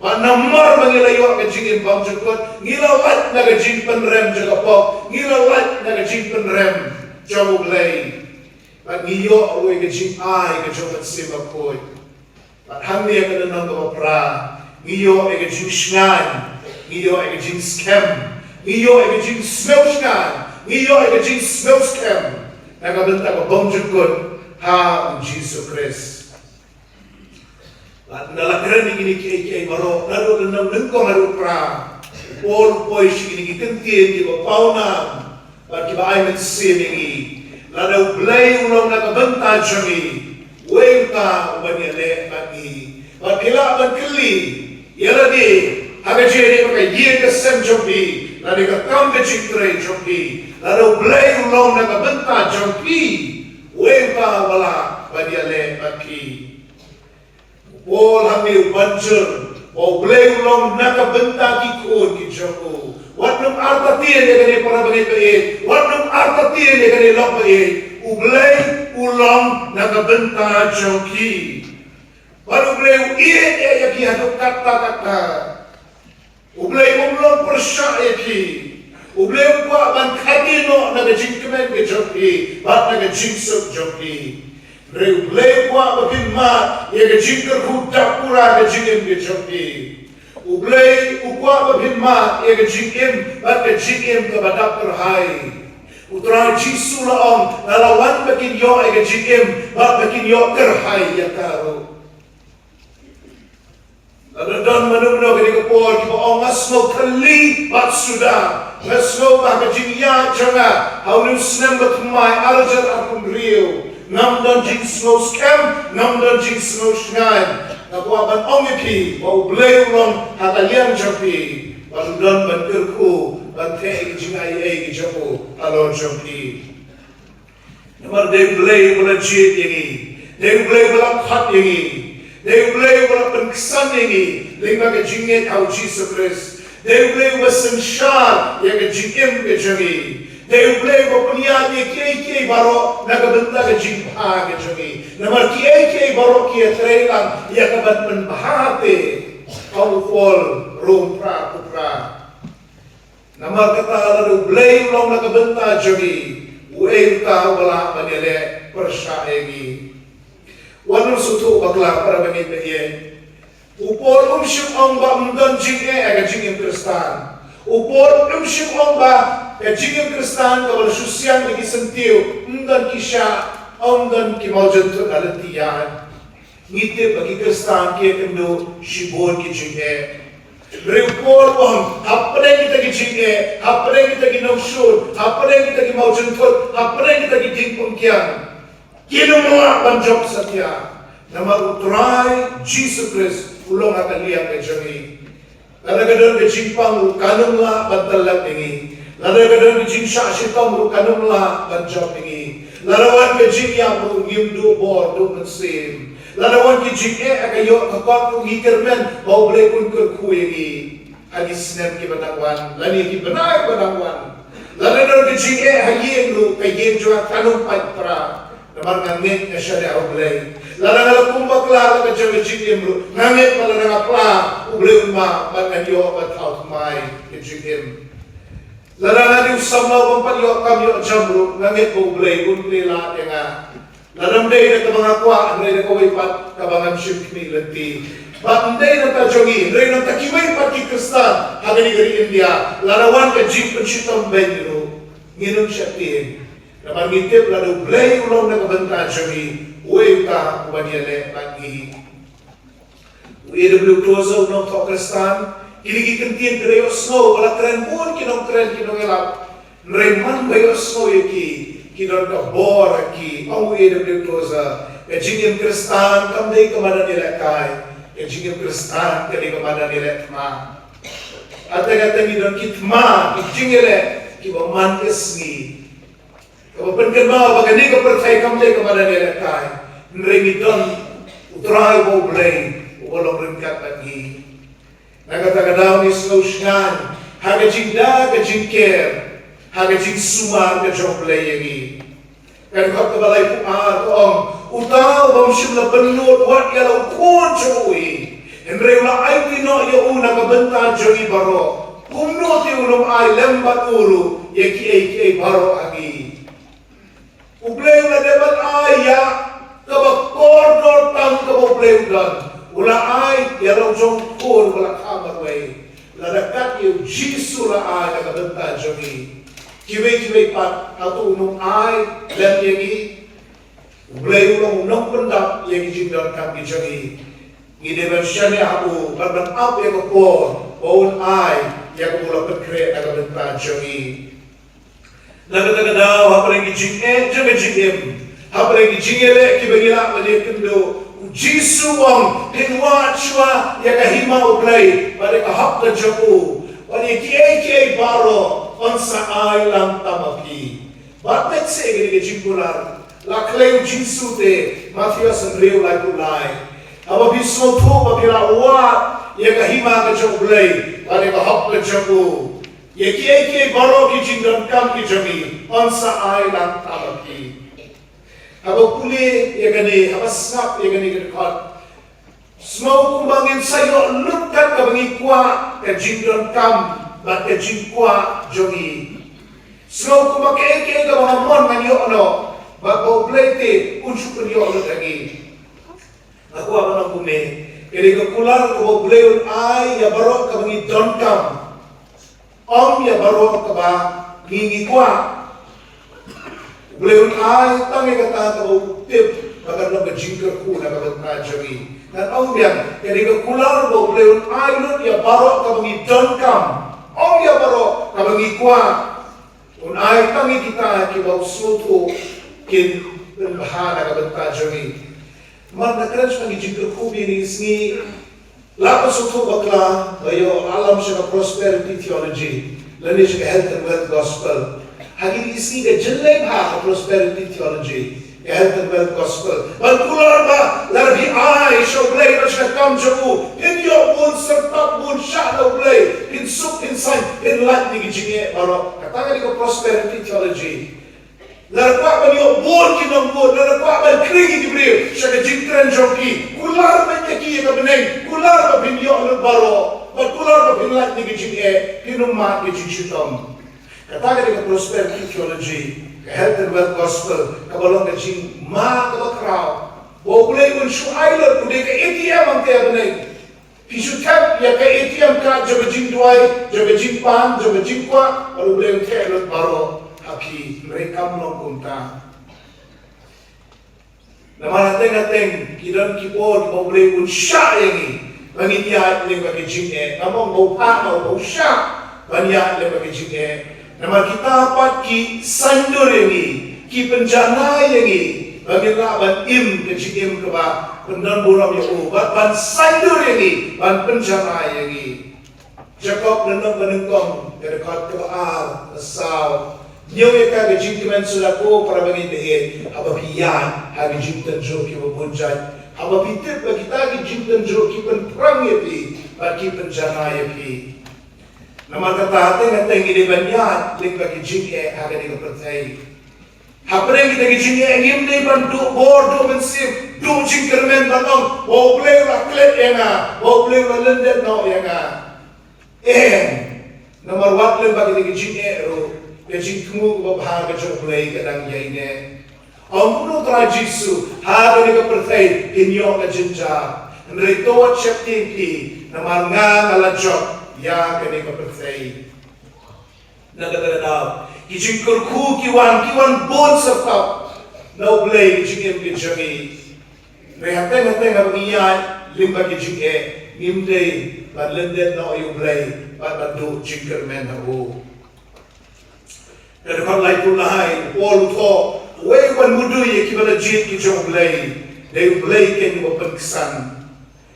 Bad namar ba ngi la ïoh ka jingim bymjukut, ngi la lait na ka jingpynrem jong ka pop, ngi la lait na ka jingpynrem jong U Blei. Bad ngi ïoh ruh ïa ka jingai ka jong U Mynsiem Bakhuid. Bad hangne ha ka lynnong kaba phra, ngi ïoh ïa ka jingshngaiñ, ngi ïoh ïa ka jingskhem, ngi ïoh ïa ka jingsngew shngaiñ, ngi ïoh ïa ka jingsngew skhem na ka bynta ka bymjukut ha u Jisu Khrist. Bad ynda la kren ïa kine kiei kiei baroh, naduh lynnong nyngkong haduh phra, u Paul u poi sha kine ki kyntien kiba pawnam bad kiba ai mynsiem ïa ngi. Lada U Blei u long na ka bynta jong ngi, uei uta uban ïaleh bad ngi? Bad phi lah ban kylli ïa lade ha ka jingïadei bad ka ïing ka sem jong phi, lane ka kam ka jingtrei jong phi. Lada U Blei u long na ka bynta jong phi, uei uta uba lah ban ïaleh bad phi? U Paul hangne u ban jur ba U Blei u long na ka bynta ki khun ki jong u. Wat nym artatien ïa kane para bangeit ba ïeit, wat nym artatien ïa kane lok ba ïeit. U Blei u long na ka bynta jong ki. Bad U Blei u ïeit ïa ki haduh katta katta. U Blei um long pyrshah ïa phi. U Blei um kwah ban khadie noh na ka jingkmen ka jong phi bad na ka jingsuk jong phi. Hynrei U Blei u kwah ba phin mad ïa ka jingkyrkhu dap pura ka jingim ka jong phi. U Blei u kwah ba phin mad ïa ka jingim bad ka jingim kaba dap kyrhai. U Trai Jisu u la ong, nga la wan ba kin ïoh ïa ka jingim bad ba kin ïoh kyrhai ïa ka ruh. Lada don mano mano kane ka por kiba ong, nga sngew thylli bad suda, nga sngew ba ka jingïaid jong nga ha une u snem ba thymmai ar hajar arphew hynriew, ngam don jingsngew skhem, ngam don jingsngew shngaiñ. Nga kwah ban ong ïa phi ba U Blei u long ha ka liang jong phi, bad u don ban kyrkhu ban theh ïa ka jingaiei ka jong u halor jong phi. Namar dei U Blei uba la jied ïa ngi, dei U Blei uba la khot ïa ngi, dei U Blei uba la pynksan ïa ngi lyngba ka jingngeit ha U Jisu Khrist. Dei U Blei uba synshar ïa ka jingim ka jong ngi. Dei U Blei uba pynïaid ïa kiei kiei baroh na ka bynta ka jingbha ka jong ngi. Namar kiei kiei baroh ki ïatrei lang ïa ka ban pynbha te, ha u Paul, Rom phra, phra. Namar kata lada U Blei u long na ka bynta jong ngi, uei uta uba lah ban ïaleh pyrshah ïa ngi. Wat nym sngewthuh bakla, para bangeit ba ïeit. U Paul um shym ong ba ym don jingeh ha ka jingim Khristan. U Paul um shym ong ba ka jingim Khristan kaba la shu siang da ki syntiew, ym don ki shah, ym don ki mawjynthut ha lynti ïaid. Ngi tip ba ki Khristan ki ïakynduh shibun ki jingeh. Hynrei u Paul u ong, hapdeng kita ki jingeh, hapdeng kita ki nongshun, hapdeng kita ki mawjynthut, hapdeng kita ki jingpyngkiang, kin ym lah ban jop satia. Namar U Trai Jisu Khrist u long ha ka liang ka jong ngi. Lada ka don ka jingpang ruh kan ym lah ban tyllep ïa ngi. Lada ka don ka jingshah shitom ruh kan ym lah ban jop ïa ngi. Lada wan ka jingïap ruh ngim duh bor duh mynsiem. Lada wan ka jingeh ha ka ïoh ka kot ruh ngi kyrmen ba U Blei un kyrkhu ïa ngi ha ki snem kiba dang wan lane ki bnai ba dang wan. Lada don ka jingeh ha ïing ruh, ka ïing jong nga kan ym pait pra. Namar nga ngeit nga shaniah ha U Blei. Lada nga la kum bakla la ka jong ka jingim ruh, nga ngeit ba lada nga pla, U Blei un map bad ngan ïoh ban thaw thymmai ka jingim. Lada nga dei u samla bym pat ïoh kam ïoh jam ruh, nga ngeit ba U Blei un plie lad ïa nga. Lada ym dei da kaba nga kwah, hynrei da kawei pat kaba ngam shym khmih lynti. Bad ym dei nangta jong ngi, hynrei nangta kiwei pat ki Khristan ha kane ka ri India, lada wan ka jingpynshitom beiñ ruh, ngin ym shah tieng. Namar ngi tip lada U Blei u long na ka bynta jong ngi, uei uta uban ïaleh bad ngi. U A W Tozer, u nongthoh Khristan, kine ki kyntien ki la ïohsngew ba la kren bun ki nongkren ki nongïalap. Hynrei man ba ïohsngew ïa ki, ki don ka bor ha ki. Ong u A W Tozer, ka jingim Khristan kam dei ka madan ïalehkai. Ka jingim Khristan ka dei ka madan ïaleh thma. Hangta hangta ngi don ki thma, ki jingïaleh kiba man ka sngi. Kaba pynkynmaw ba kane ka pyrthei kam dei ka madan ïalehkai. Hynrei ngi don U Trai uba U Blei uba long ryngkat bad ngi. Na kata ka daw ngi sngew shngaiñ ha ka jingda ka jingker, ha ka jingsumar ka jong U Blei ïa ngi. Ka dkhot kaba laiphew ar ka ong, uta u bym shym la pynlut wat ïa la u khun jong u hi, hynrei u la aiti noh ïa u na ka bynta jong ngi baroh. Kumno te un ym ai lem bad u ruh ïa kiei kiei baroh ha ngi. U Blei u la dep ban ai ïa kaba kordor tam kaba U Blei u don. U la ai ïa la u jong u khun ba la kha marwei. Lada kat ïa u Jisu la ai na ka bynta jong ngi, kiwei kiwei pat hato un ym ai lem ïa ngi? U Blei u long u nongpyndap ïa ki jingdonkam ki jong ngi. Ngi dei ban shaniah ha u bad ban ap ïa ka por ba un ai ïa kaba u la pynkhreh na ka bynta jong ngi. Na kata ka daw, hapdeng ki jingeh jong ka jingim, hapdeng ki jingïaleh kiba ngi lah ban ïakynduh, u Jisu u ong, phin wad shuwa ïa ka hima U Blei bad ïa ka hok ka jong u, bad ïa kiei kiei baroh yn sa ai lang tam ha phi. Bad beit seh kane ka jingkular, la khlei u Jisu te, Mathaios hynriew laiphew lai. Haba phi sngewthuh ba phi la wad ïa ka hima ka jong U Blei bad ïa ka hok ka jong u, ïa kiei kiei baroh ki jingdonkam ki jong ngi yn sa ai lang tam ha phi. Haba pule ïa kane, haba sngap ïa kane ka dkhot, sngew kumba ngin sa ïoh lut kat kaba ngi kwah ka jingdonkam bad ka jingkwah jong ngi. Sngew kumba kaei kaei kaba nga mon ngan ïoh noh. Bad ba U Blei te un shu pynïoh lut ha ngi. Nga kwah ban ong kumne, ka dei ka kular kaba U Blei un ai ïa baroh kaba ngi donkam. Ym ïa baroh kaba ngi ngi kwah. U Blei un ai tang ïa kata kaba u tip ba kan long ka jingkyrkhu na ka bynta jong ngi. Ngan ong biang, ka dei ka kular ba U Blei un ai lut ïa baroh kaba ngi donkam. Ym ïa baroh kaba ngi kwah. Un ai tang ïa kita kiba u sngewthuh kin pynbha na ka bynta jong ngi. Namar nga kren shaphang ki jingkyrkhu bad ïa ngi sngi. Lah ban sngewthuh bakla ba ïoh alam sha ka prosperity theology lane sha ka health and wealth gospel. Ha kine ki sngi ka jyllei bha ka prosperity theology, ka health and wealth gospel. Ban kular ba lada phi ai sha U Blei bad sha ka kam jong u, phin ïoh bun syrtap bun shah na U Blei, phin suk phin saiñ, phin lait na ki jingeh baroh. Kata ka dei ka prosperity theology. Lada kwah ban ïoh bun ki nongbud, lada kwah ban khring ïa ki briew sha ka jingkren jong ki, kular beit ïa ki ïa ka bneng, kular ba phin ïoh lut baroh, bad kular ba phin lait na ki jingeh, phin ym mad ki jingshitom. Kata ka dei ka prosperity theology, ka health and wealth gospel, kaba long ka jingma kaba khraw. Ba U Blei un shu ai lut, u dei ka A T M hangta ha bneng. Phi shu thep ïa ka A T M card jong ka jingduwai, jong ka jingpang, jong ka jingkwah, bad U Blei un theh lut baroh ha phi, hynrei kam long kumta. Namar hateng hateng ki don ki por kiba U Blei un shah ïa ngi ba ngin ïaid lyngba ki jingeh. Ngam ong ba u phah, ngam ong ba u shah ban ïaid lyngba ki jingeh. Namar kita pat ki saiñdur ïa ngi, ki pynjanai ïa ngi ba ngin lah ban im ka jingim kaba pyndonburom ïa u, bad ban saiñdur ïa ngi, ban pynjanai ïa ngi. Jakob lynnong ba nyngkong, ka dkhot kaba ar, ka saw. Ñiew ïa ka ka jingkmen suda ko para bangeit ba ïeit, haba phi ïaid ha ki jingtynjuh kiba bun jait, haba phi tip ba kita ki jingtynjuh ki pynphrang ïa phi bad ki pynjanai ïa phi. Namar kata, hateng hateng ngi dei ban ïaid lyngba ki jingeh ha kane ka pyrthei. Hapdeng kita ki jingeh ngim dei ban duh bor, duh mynsiem, duh jingkyrmen ban ong ba U Blei u la klet ïa nga, ba U Blei u la lyndet noh ïa nga. Em. Namar wat lyngba kita ki jingeh ruh, ka jingthmu kaba bha ka jong U Blei ka dang ïaineh. Ong kumno U Trai Jisu, ha kane ka pyrthei phin ïoh ka jynjar, hynrei to wat sheptieng phi, namar nga nga la jop ïa kane ka pyrthei. Na kata ka daw ki jingkyrkhu ki wan, ki wan bun syrtap na U Blei, ki jingim ki jong ngi. Hynrei hateng hateng haba ngi ïaid lyngba ki jingeh, ngim dei ban lyndet noh ïa U Blei bad ban duh jingkyrmen ha u. Ka dkhot laiphew lai, u Paul u thoh, uei uban mudui ïa kiba la jied ki jong U Blei? Dei U Blei keiñ uba pynksan.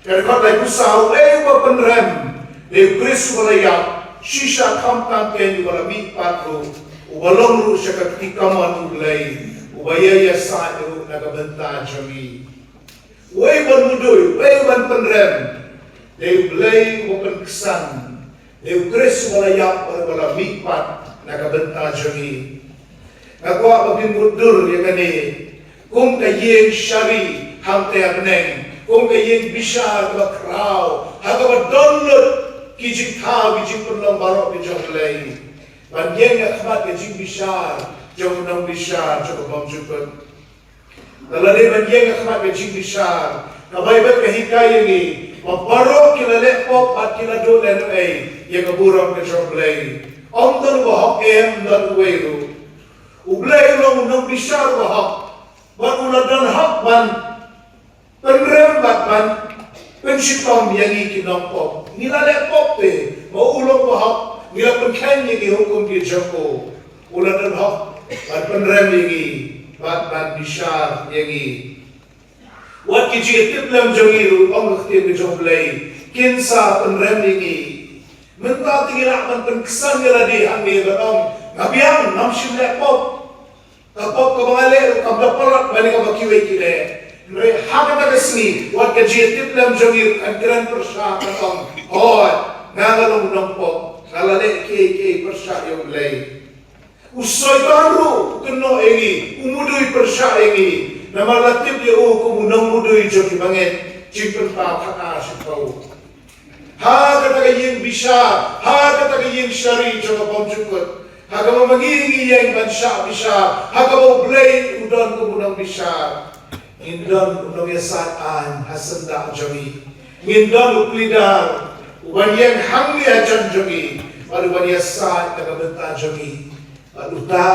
Ka dkhot laiphew saw, uei uba pynrem? Dei U Khrist uba la ïap. Shisha khamtam keiñ uba la mihpat ruh, uba long ruh sha ka kti kamon U Blei, uba ïai ïasaid ruh na ka bynta jong ngi. Uei uban mudui, uei uban pynrem? Dei U Blei uba pynksan. Dei U Khrist uba la ïap bad uba la mihpat na ka bynta jong ngi. Nga kwah ba phin mutdur ïa kane kum ka ïing shari hangta ha bneng, kum ka ïing bishar kaba khraw ha kaba don lut ki jingthaw, ki jingpynlong baroh ki jong U Blei. Ban ïeng ha khmat ka jingbishar jong u nongbishar jong ka bymjukut. Lada dei ban ïeng ha khmat ka jingbishar, ka Baibl ka hikai ïa ngi ba baroh ki la leh pop bad ki la duh lehnohei ïa ka burom ka jong U Blei. Ym don uba hok, em, ym don uwei ruh. U Blei u long u nongbishar uba hok, bad u la don hok ban pynrem bad ban pynshitom ïa ngi ki nongpop. Ngi la leh pop te, ma u long uba hok, ngi la pynkheiñ ïa ki hukum ki jong u. U la don hok ban pynrem ïa ngi bad ban bishar ïa ngi. Wat ki jingïatiplem jong ngi ruh, ong ka ktien ka jong U Blei, kin sa pynrem ïa ngi. Mynta te ngi lah ban pynksan ïa lade hangne ban ong, nga biang, ngam shym leh pop. Ka pop kaba nga leh ruh kam da palat ban ïa kaba kiwei ki leh. Hynrei ha kata ka sngi, wat ka jingïatiplem jong ngi ruh kan kren pyrshah, kan ong, hooid, nga nga long nongpop, nga la leh kiei kiei pyrshah ïa U Blei. U Soitan ruh u kynnoh ïa ngi, u mudui pyrshah ïa ngi. Namar la tip ïa u kum u nongmudui jong ki bangeit Jingpynpaw khatar shiphew. Ha kata ka ïing bishar, ha kata ka ïing shari jong ka bymjukut, Ha kaba ma ngi ngi ïeng ban shah bishar, ha kaba U Blei u don kum u nongbishar. Ngin don u nongïasaid aiñ ha syndah jong ngi. Ngin don u pleader uban ïeng hangne hajan jong ngi, bad uban ïasaid na ka bynta jong ngi. Bad uta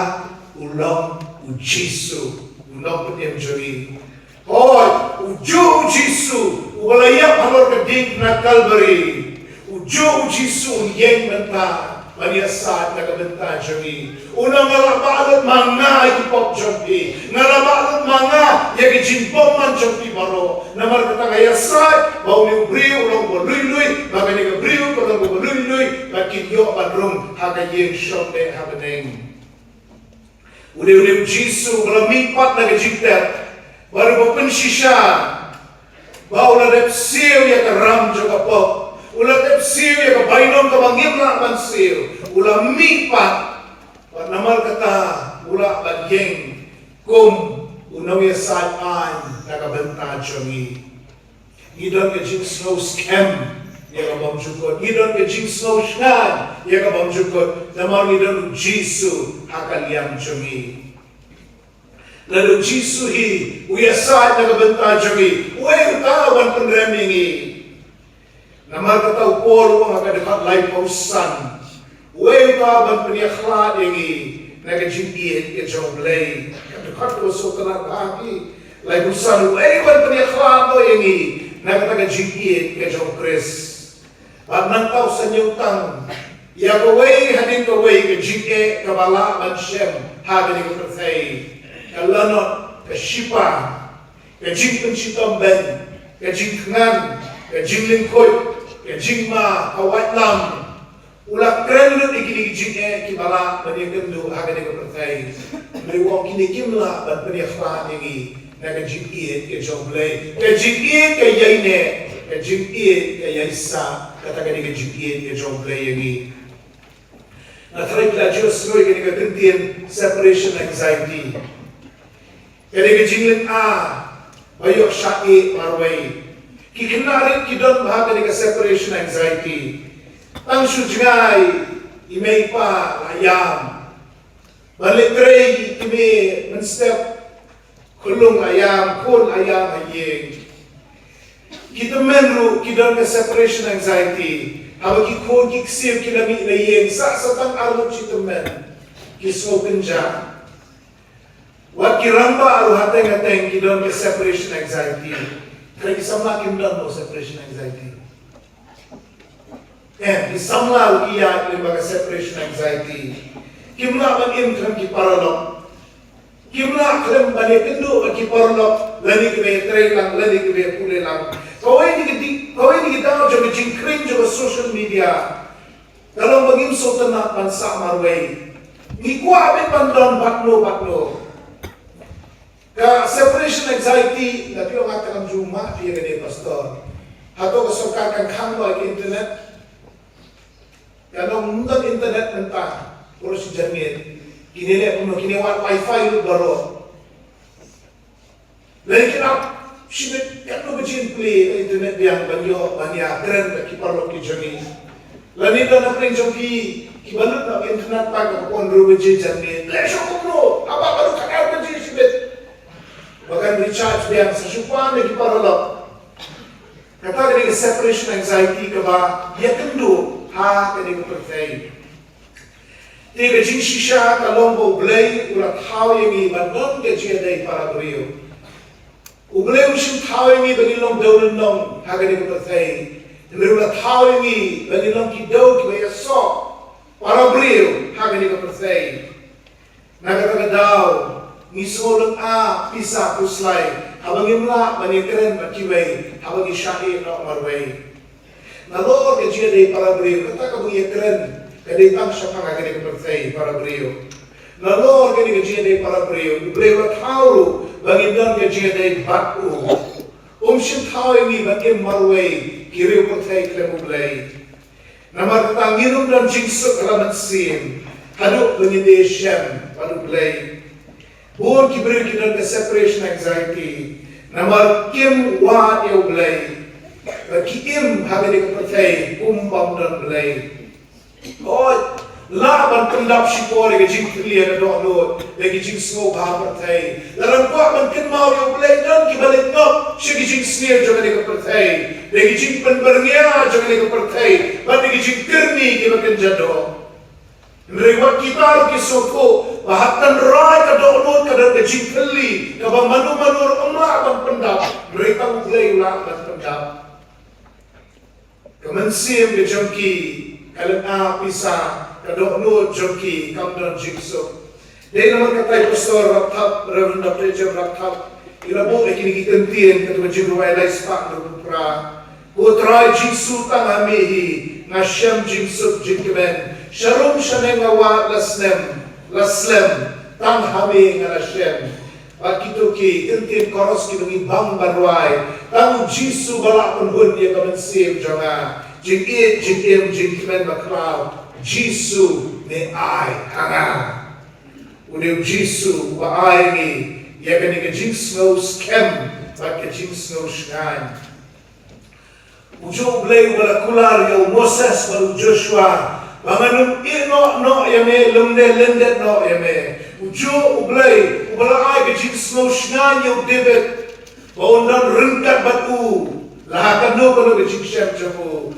u long u Jisu, u nongpynim jong ngi. Hooid, ujuh u Jisu uba la ïap halor ka diengphna Kalbari. Ujuh u Jisu u ïeng mynta ban ïasaid na ka bynta jong ngi. U ong, nga la bah lut ma nga ïa ki pop jong phi. Nga la bah lut ma nga ïa ki jingbymman jong phi baroh. Namar kata nga ïasaid ba une u briew u long uba lui lui, ba kane ka briew ka long kaba lui lui, bad kin ïoh ban rung ha ka ïing shongdeh ha bneng. Une, une u Jisu uba la mihpat na ka jingtep, bad uba pynshisha ba u la dep siew ïa ka ram jong ka pop, u la dep siew ïa ka bainong kaba ngim lah ban siew, u la mihpat. Bad namar kata u lah ban ïeng kum u nongïasaid aiñ na ka bynta jong ngi. Ngi don ka jingsngew skhem ïa ka bymjukut. Ngi don ka jingsngew shngaiñ ïa ka bymjukut. Namar ngi don u Jisu ha ka liang jong ngi. Lada u Jisu hi u ïasaid na ka bynta jong ngi, uei uta uban pynrem ïa ngi? Namar kata u Paul u ong ha ka dkhot laiphew san, uei uta uban pynïakhlad ïa ngi na ka jingïeit ka jong U Blei? Ka dkhot kaba sngewtynnat bha hi. Laiphew san, uei uban pynïakhlad noh ïa ngi na kata ka jingïeit ka jong U Khrist? Bad nangta u sa ñiew tang ïa kawei hadien kawei ka jingeh kaba lah ban shem ha kane ka pyrthei. Ka lanot, ka shipa, ka jingpynshitom beiñ, ka jingthngan, ka jinglyngkhuit, ka jingma, ka waitlam. U la kren lut ïa kine ki jingeh kiba lah ban ïakynduh ha kane ka pyrthei. Hynrei u ong kine kim lah ban pynïakhlad ïa ngi na ka jingïeit ka jong U Blei. Ka jingïeit ka ïaineh, ka jingïeit ka ïaisah, kata kane ka jingïeit ka jong U Blei ïa ngi. Nga tharai phi la ju sngew ïa kane ka kyntien separation anxiety. Kane ka jinglynga ba ïoh shah ïeh marwei. Ki khynnah rit ki don bha kane ka separation anxiety. Tang shu jngai, i mei i pa la ïam. Ban leit trei i mei mynstep, khyllung la ïam, khun la ïam ha ïing. Ki tymmen ruh ki don ka separation anxiety. Haba ki khun ki ksiew ki la mih na ïing, sah sa tang arngut shi tymmen, ki sngew kynjah. Wat ki rangbah ruh hateng hateng ki don ka separation anxiety. Hynrei ki samla kim don mo separation anxiety. Eh, ki samla ruh ki ïaid lyngba ka separation anxiety. Kim lah ban im khlem ki paralok. Kim lah khlem ban ïakynduh bad ki paralok, lane kiba ïatrei lang, lane kiba ïapule lang. Kawei na ki di, kawei na ki daw jong ka jingkhring jong ka social media. Ka long ba ngim sngewtynnat ban sah marwei. Ngi kwah beit ban don bad no bad no. Ka separation anxiety, lada phi ong nga te ngam ju mad ïa kane, pastor. Hato ka sorkar kan khang noh ïa ka internet? Kan ong ym don internet mynta, baroh shi janmiet. Kine leh kumno, kine wad wifi lut baroh. Lane kin ap shibit katno baje plie ka internet biang ban ïoh ban ïakren bad ki paralok ki jong ngi. Lane don na pdeng jong phi kiba lut na ka internet tang ka pynriew baje janmiet. Leh shuh kumno, haba ka dei khatar baje shibit ba kan recharge biang, sa shu pan ïa ki paralok. Kata ka dei ka separation anxiety kaba ïakynduh ha kane ka pyrthei. Te ka jingshisha ka long ba U Blei u la thaw ïa ngi ban don ka jingïadei para briew. U Blei um shym thaw ïa ngi ba ngin long dewlynnong ha kane ka pyrthei. Hynrei u la thaw ïa ngi ba ngin long ki dew kiba ïasoh para briew ha kane ka pyrthei. Na kata ka daw ngi sngew lynga pisa pyrshah haba ngim lah ban ïakren bad kiwei, haba ngi shah ïeh noh marwei. Nalor ka jingïadei para briew, kata kaba ngi ïakren ka dei tang shaphang ha kane ka pyrthei para briew. Nalor kane ka jingïadei para briew, U Blei u la thaw ruh ba ngin don ka jingïadei bad u. Um shym thaw ïa ngi ban im marwei ki riew pyrthei khlem U Blei. Namar kata ngin ym don jingsuk ha la mynsiem haduh ba ngin ïashem bad U Blei. Bun ki briew ki don ka separation anxiety namar kim wad ïa U Blei. Ba ki im ha kane ka pyrthei kum bym don Blei. Hooid, Lah ban pyndap shipor ïa ka jingthylli ha ka dohnud da ki jingsngewbha pyrthei. Lada kwah ban kynmaw ïa U Blei, don kiba leit ngop sha ki jingsniew jong kane ka pyrthei, da ki jingpynbyrngia jong kane ka pyrthei, bad da ki jingkyrni kiba kynja doh. Hynrei wat kita ruh ki sngewthuh ba ha tynrai ka dohnud ka don ka jingthylli kaba mano mano ruh ym lah ban pyndap, hynrei tang U Blei u lah ban pyndap. Ka mynsiem ka jong ki ka lynga pisa, ka dohnud jong ki kam don jingsuk. Dei namar kata i Pastor Rapthap, Reverend Doctor Jem Rapthap, i la buh ïa kine ki kyntien, katei ka Jingrwai lai spah hynriewphew phra. Ko Trai Jisu, tang ha me hi nga shem jingsuk jingkmen. Sharum shaneng nga wad la snem, la slem, tang ha me nga la shem. Bad kito ki kyntien chorus kiba ngi bang ban rwai. Tang U Jisu ba lah pynhun ïa ka mynsiem jong nga. Jingïeit, jingim, jingkmen bakhlaiñ, Jisu ne ai ha nga. Une U Jisu uba ai ngi ïa kane ka jingsngew skhem bad ka jingsngew shngaiñ. U juh U Blei uba la kular ïa u Moses bad u Joshua ba ngan ym ïehnoh noh ïa me, lymne lyndet noh ïa me. U juh U Blei uba la ai ka jingsngew shngaiñ ïa u David ba un don ryngkat bad u la ha kano kano ka jingshem jong u.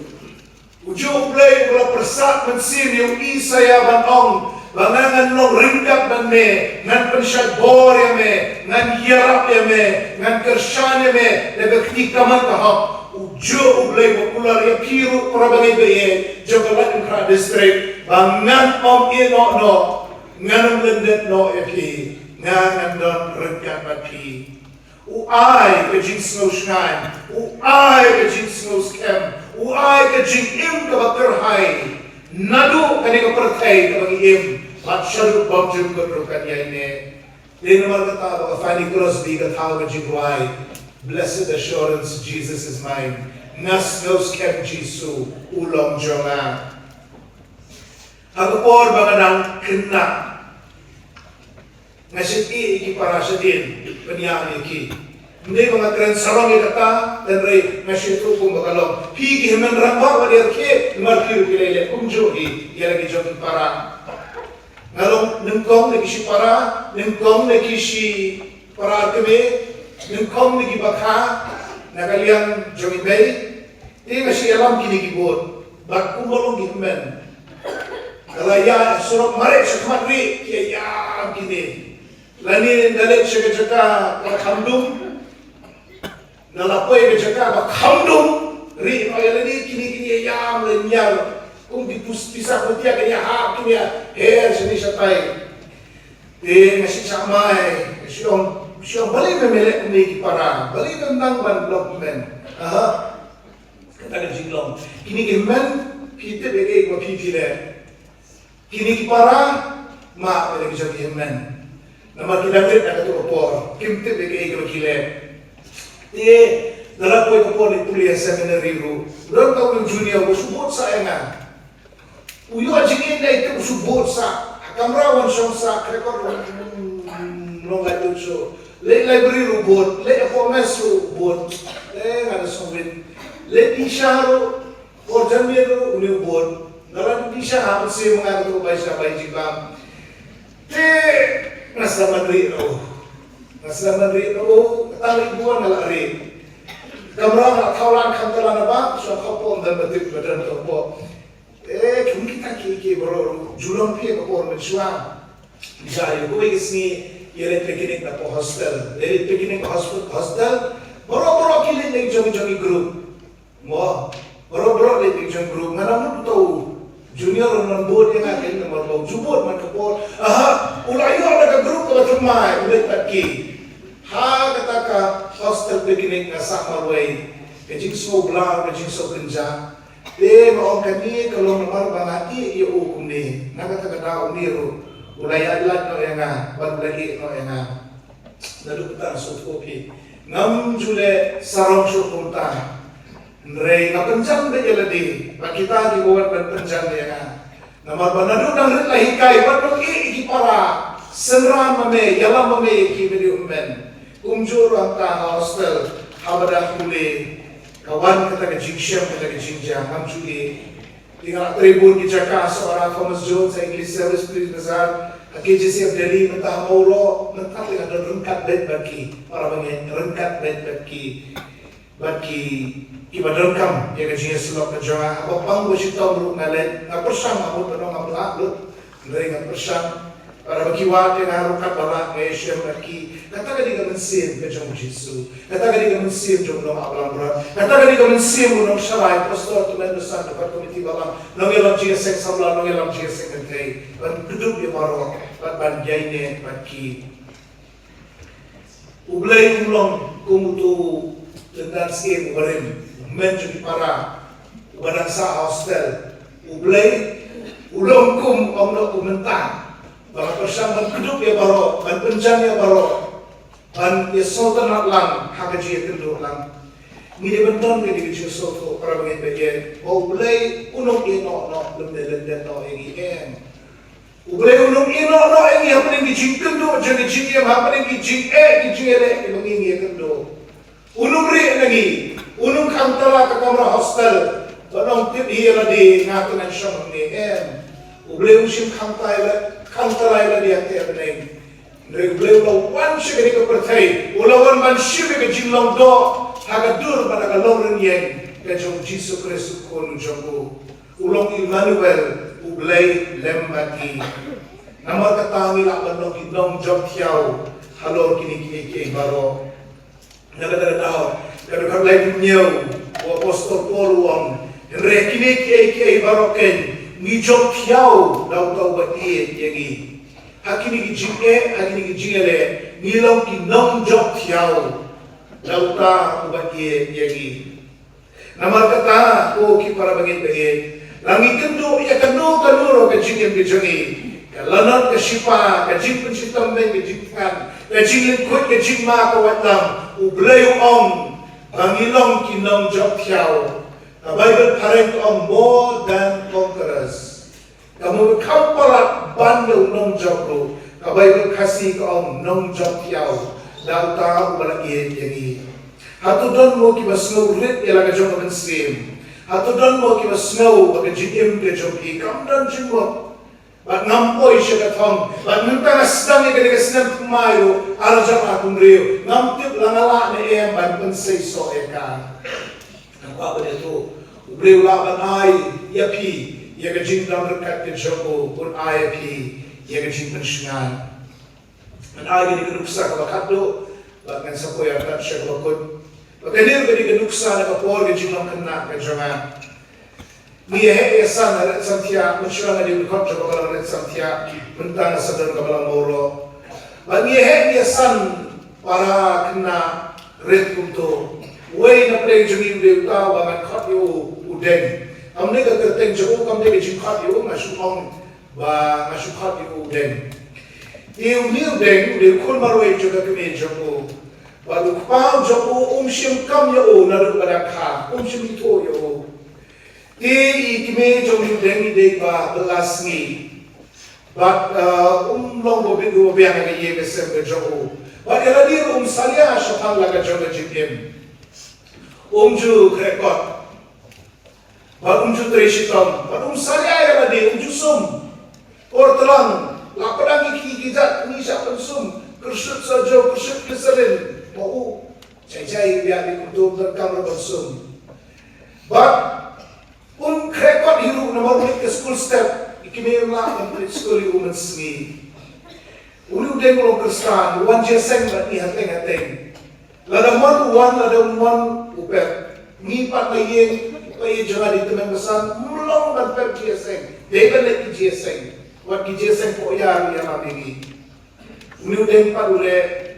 U juh U Blei uba la pyrsad mynsiem ïa u Isaïah ban ong ba nga ngan long ryngkat bad me, ngan pynshait bor ïa me, ngan ïarap ïa me, ngan kyrshan ïa me da ka kti kamai ka hok. U juh U Blei uba kular ïa phi ruh para bangeit ba ïeit jong ka Laitumkhrah District ba ngan ym ïehnoh noh, ngan ym lyndet noh ïa phi, nga ngan don ryngkat bad phi. U ai ka jingsngew shngaiñ, u ai ka jingsngew skhem, u ai ka jingim kaba kyrhai. Naduh kane ka pyrthei kaba ngi im bad shaduh bymjukut ruh kan ïaineh. Dei namar kata ba ka Fanny Crosby ka thaw ka jingrwai, Blessed Assurance, Jesus is mine. Nga sngew skhem Jisu u long jong nga. Ha ka por ba nga dang khynnah, nga shait ïa ki para shadien, pynïar ïa ki. Ym dei ba nga kren sarong ïa kata, hynrei nga shait ïathuh kumba ka long. Phi ki hynmen rangbah wat ïa rkhie, namar phi ruh phi la leh kumjuh hi ïa la ki jong ki para. Nga long nyngkong na ki shipara, nyngkong na ki shipara kmie, nyngkong na ki bakha na ka liang jong i mei. Te nga shait ïalam kine ki bud bad kumba long ki hynmen. Ka la ïa surok mareh shakhmat rieh ki ïalam kine. Lane nga leit sha ka jaka ba kham dum, nga la poi ka jaka ba kham dum, rieh noh ïa lade, kine kine ïa ïam lane ïa kum ki pus-, pisa pynthia kine ïa hap, kine ïa her shane shatai. Te nga shait shah mai, nga shait ong, shait ong balei me leh kumne ki para, balei me nang ban block men. Aha. Kata ka jinglong. Kine ki men, phi tip ïa kaei kaba phi phi leh. Kine ki para, ma, phi leh ki jong ki hynmen. Namar ki dang rit ha kato ka por, kim tip ïa kaei kaba ki leh. Te, da la poi ka por leit pule ha seminary ruh, don kawei u junior uba shu bud sah ïa nga. U ïoh jingïeit na ïa u, shu bud sah. Ha kamra wan shong sah, ka record ruh, mm, long lai bud shuh. Leit library ruh bud, leit hapoh mess ruh bud. Eh, nga da sngewbha. Leit pisa ruh, por janmiet ruh une u bud. Nga la pisa ha mynsiem nga, kato bai sha bai jingbam. Te nga sdang ban rieh ruh. Nga sdang ban rieh ruh, kata rieh bun nga la rieh. Kamra nga thaw lan kham tala na ba, shu kham pom dan ba tip ba dan to pom. Eh, kum kita ki, ki baroh ruh ju long phi ka por mynshuwa. Jia ïa kawei ka sngi ïa leit picnic na ka hostel. Ïa leit picnic hosp-, hostel. Baroh baroh ki leit na ki jong jong ki group. Mo, baroh baroh leit na ki jong group. Nga nang mut to u junior ruh nang bud ïa nga, ka ïa namar ba u ju bud man ka por. Aha, u la ïoh na ka group kaba thymmai, u leit bad ki. Ha kata ka hostel picnic nga sah marwei. Ka jingsngewbha, ka jingsngewkynjah. Te nga ong kane ka long namar ba nga ïeh ïa u kumne. Na kata ka daw une ruh u la ïaid lait noh ïa nga bad u la ïeh noh ïa nga. Naduh kata nga sngewthuh phi, ngam ju leh sarong shuh kumta. Hynrei nga pynjan beit ïa lade bad kita kiba wan ban pynjan ïa nga. Namar ba naduh dang rit la hikai bad nang ïeh ïa ki para, synran ma me, ïalam ma me ïa ki, me dei u hynmen. Kumjuh ruh hangta ha hostel, haba dang pule, ka wan kata ka jingshem, kata ka jingjia, ngam ju ïeh. Te nga la trei bun ki jaka, Sohra, Thomas Jones, ha English Service, Police Bazar, ha K J C F Delhi, mynta ha Mawroh, mynta te nga don ryngkat beit bad ki, para bangeit, ryngkat beit bad ki, bad ki, kiba donkam ïa ka jingïasyllok ka jong nga, haba pang ba shitom ruh nga leit, nga pyrshang, nga mut ban ong ngam lah lut, hynrei nga pyrshang. Bad haba ki wad ïa nga ruh katba lah nga ïashem bad ki. Kata ka dei ka mynsiem ka jong u Jisu. Kata ka dei ka mynsiem jong u nongap langbrot. Kata ka dei ka mynsiem u nongsharai, pastor, tymmen basan, dkhot komiti balang, nongïalam jingïaseng samla, nongïalam jingïaseng kynthei. Ban kdup ïa baroh bad ban ïaineh bad ki. U Blei um long kum uto u lyndan syiem uba rim, u hynmen jong ki para, uba dang sah ha hostel. U Blei u long kum, ong noh, u mynta. Ba nga pyrshang ban kdup ïa baroh, ban pynjan ïa baroh, ban ïa sngewtynnat lang ha ka jingïakynduh lang. Ngi dei ban don kane ka jingsngewthuh, para bangeit ba ïeit, ba U Blei un ym ïehnoh noh lymne lyndet noh ïa ngi, em. U Blei un ym ïehnoh noh ïa ngi hapdeng ki jingkynduh jong ki jingim, hapdeng ki jingeh ki jingïaleh kiba ngi ïakynduh. Un ym rieh na ngi, un ym khang tala ka kamra hostel, ban ong tip hi ïa lade, nga te ngan shong hangne, em. U Blei um shym khang tala, khang tala ïa lade ha kata ka bneng. Hynrei U Blei u la wan sha kane ka pyrthei, u la wan ban shim ïa ka jinglong doh ha ka dur bad ha ka long rynïeng ka jong U Jisu Khrist U Khun u jong u. U long Immanuel, U Blei lem bad ngi. Namar kata ngi lah ban long ki nongjop thiaw halor kine kiei kiei baroh. Na kata ka daw, ka dkhot laiphew hynñiew, u Apostol Paul u ong, hynrei kine kiei kiei baroh kein ngi jop thiaw da uta uba ïeit ïa ngi. Ha kine ki jingeh, ha kine ki jingïaleh, ngi long ki nongjop thiaw da uta uba ïeit ïa ngi. Namar kata, ko ki para bangeit ba ïeit, la ngi kynduh ïa kano kano ruh ka jingim ka jong ngi, ka lanot ka shipa, ka jingpynshitom beiñ, ka jingthngan, ka jinglyngkhuit, ka jingma ka waitlam, U Blei u ong ba ngi long ki nongjop thiaw. Ka Baibl phareng ka ong more than conquerors. Ka mut kham palat ban ïa u nongjop ruh, ka Baibl Khasi ka ong nongjop thiaw da uta uba la ïeit ïa ngi. Hato don mo kiba sngew rit ïa la ka jong ka mynsiem? Hato don mo kiba sngew ba ka jingim ka jong phi kam don jingmut? Bad ngam poi sha ka thong, bad mynta nga sdang ïa kane ka snem thymmai ruh, ar hajar arphew hynriew, ngam tip la nga lah ne em ban pynseisoh ïa ka. Nga kwah ban ïathuh, U Blei u lah ban ai ïa phi ïa ka jingdon ryngkat ka jong u, un ai ïa phi ïa ka jingpynshngaiñ. Ngan ai kane ka nuksa kaba khatduh, bad ngan sa poi artat sha kaba kut. Bad kane ka dei ka nuksa na ka por ka jinglong khynnah ka jong nga. Ngi ïa heh ïa san ha Rit Santhiah, mynshuwa nga dei u dkhot jong ka balang Rit Santhiah, mynta nga sa don ka balang Mawroh. Bad ngi ïa heh ïa san para khynnah rit kumto. Uwei na pdeng jong ngi u dei uta uba ngan khot ïa u, u Deng. Kam dei ka kyrteng jong u, kam dei ka jingkhot ïa u, nga shu ong ba nga shu khot ïa u Deng. Te une u Deng u dei u khun marwei jong ka kmie jong u. Bad u kpa jong u um shym kam ïa u naduh ba dang kha, um shym ithuh ïa u. Te i kmie jong u Deng i dei ba bylla sngi. Bad, uh, um long ba biang, ba biang ha ka ïing ka sem ka jong u. Bad ïa lade ruh um salia shaphang la ka jong ka jingim. Um ju khreh kot. Bad um ju trei shitom. Bad um salia ïa lade, um ju sum. Por tlang, la pdeng ki khih ki jait, ngi shah ban sum. Kyrshut sohjew, kyrshut glycerin. Ba u jai jai ïa lade kumto, donkam ruh ban sum. Bad um khreh kot hi ruh namar u leit ka skul step, i kmie im lah ban pynleit skul ïa u mynsngi. Une u Deng u long Khristan, u wan jingïaseng bad ngi hateng hateng. Lada mon u wan, lada um mon u pep. Ngi pat na ïing, pat ïa jong nga dei tymmen basan, ym long ban pep jingïaseng. Dei ban leit ki jingïaseng. Wat ki jingïaseng koit ïa u ïalam ïa ngi. Une u Deng pat u leh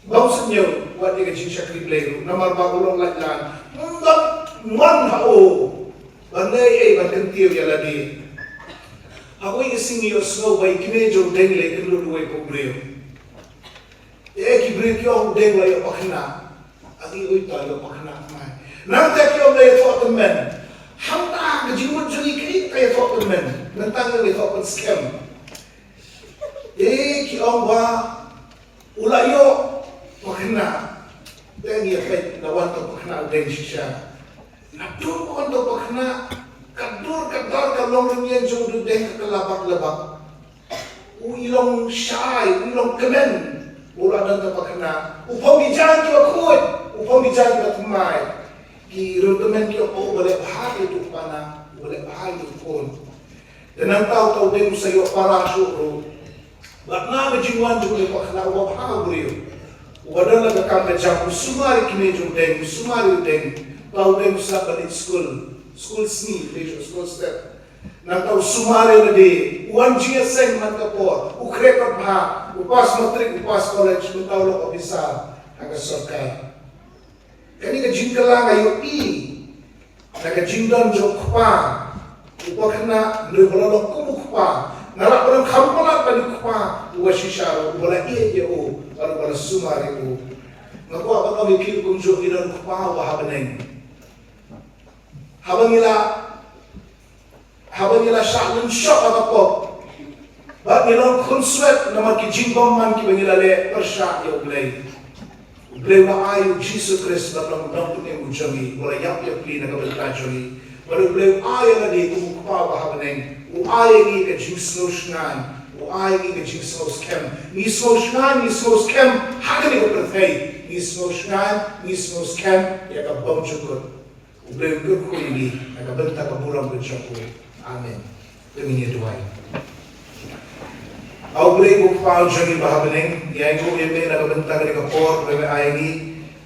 Ba u sngewthuh wat ïa ka jingshakri Blei ruh, namar ba u long laitlan. Ym don mon ha u ban leh ei ban kyntiew ïa lade. Ha kawei ka sngi ïohsngew ba i kmie jong u Deng i leh kynduh da uwei pa u briew. Ïa ki briew ki ong u Deng u la ïoh pakhynnah. Agi, oi, ta ïoh pakhynnah mai. Nangta ki ong la ïathoh tymmen. Hangta ka jingmut jong ngi kaei kata ïathoh tymmen. Nangta ngi ïathoh pynskhem. Te ki ong ba u la ïoh pakhynnah. Te ngi ïa peit la wan tang pakhynnah u Deng shisha. Naduh ba wan tang pakhynnah, Long rynïeng jong u dudeng ka kylla bak la bak. U i long shai, u i long kmen. U la don ka pakna. U phong ki jaiñ kiba khuid, u phong ki jaiñ kiba thymmai. Ki riewtymmen ki ong, "Oh, uba leh bha ïa utu u kpa, uba leh bha ïa utu u khun." Te nangta uta u deng u sa ïoh para shuh ruh. Bad na ka jingwan jong u deng u kpa, uba bha u briew, uba don la ka kam ka jam, u sumar ïa kine jong u deng, u sumar ïa u deng. Uta u deng u sa leit skul, skul sngi, leit skul step. Nangta u sumar ïa lade, u wan jingïaseng man ka por, u khreh kot bha, u pass matric, u pass college, mynta u long officer ha ka sorkar. Kane ka jingkylla nga ïohi na ka jingdon jong u kpa. U pakna, hynrei uba la long kum u kpa, nga lah ban ong kham palat ban ïa u kpa uba shisha ruh, uba la ïeit ïa u bad uba la sumar ïa u. Nga kwah ban ong ïa phi, kumjuh ngi don u Kpa uba ha bneng. Haba ngi la, haba ngi la shah lynshop ha ka pop, bad ngi long khunswet namar ki jingbymman kiba ngi la leh pyrshah ïa U Blei, U Blei u la ai U Jisu Khrist ban long u nongpynim jong ngi, u la ïap ïa phi na ka bynta jong ngi. Bad U Blei u ai ïa lade kum u Kpa uba ha bneng, u ai ïa ngi ka jingsngewshngaiñ, u ai ïa ngi ka jingsngewskhem. Ngi sngewshngaiñ, ngi sngewskhem ha kane ka pyrthei. Ngi sngewshngaiñ, ngi sngewskhem ïa ka bymjukut. U Blei un kyrkhu ïa ngi na ka bynta ka burom ka jong u. Amen. To ngin ïa duwai. A U Blei U Kpa jong ngi ba ha bneng, ngi ainguh ïa me na ka bynta kane ka por ba me ai ïa ngi,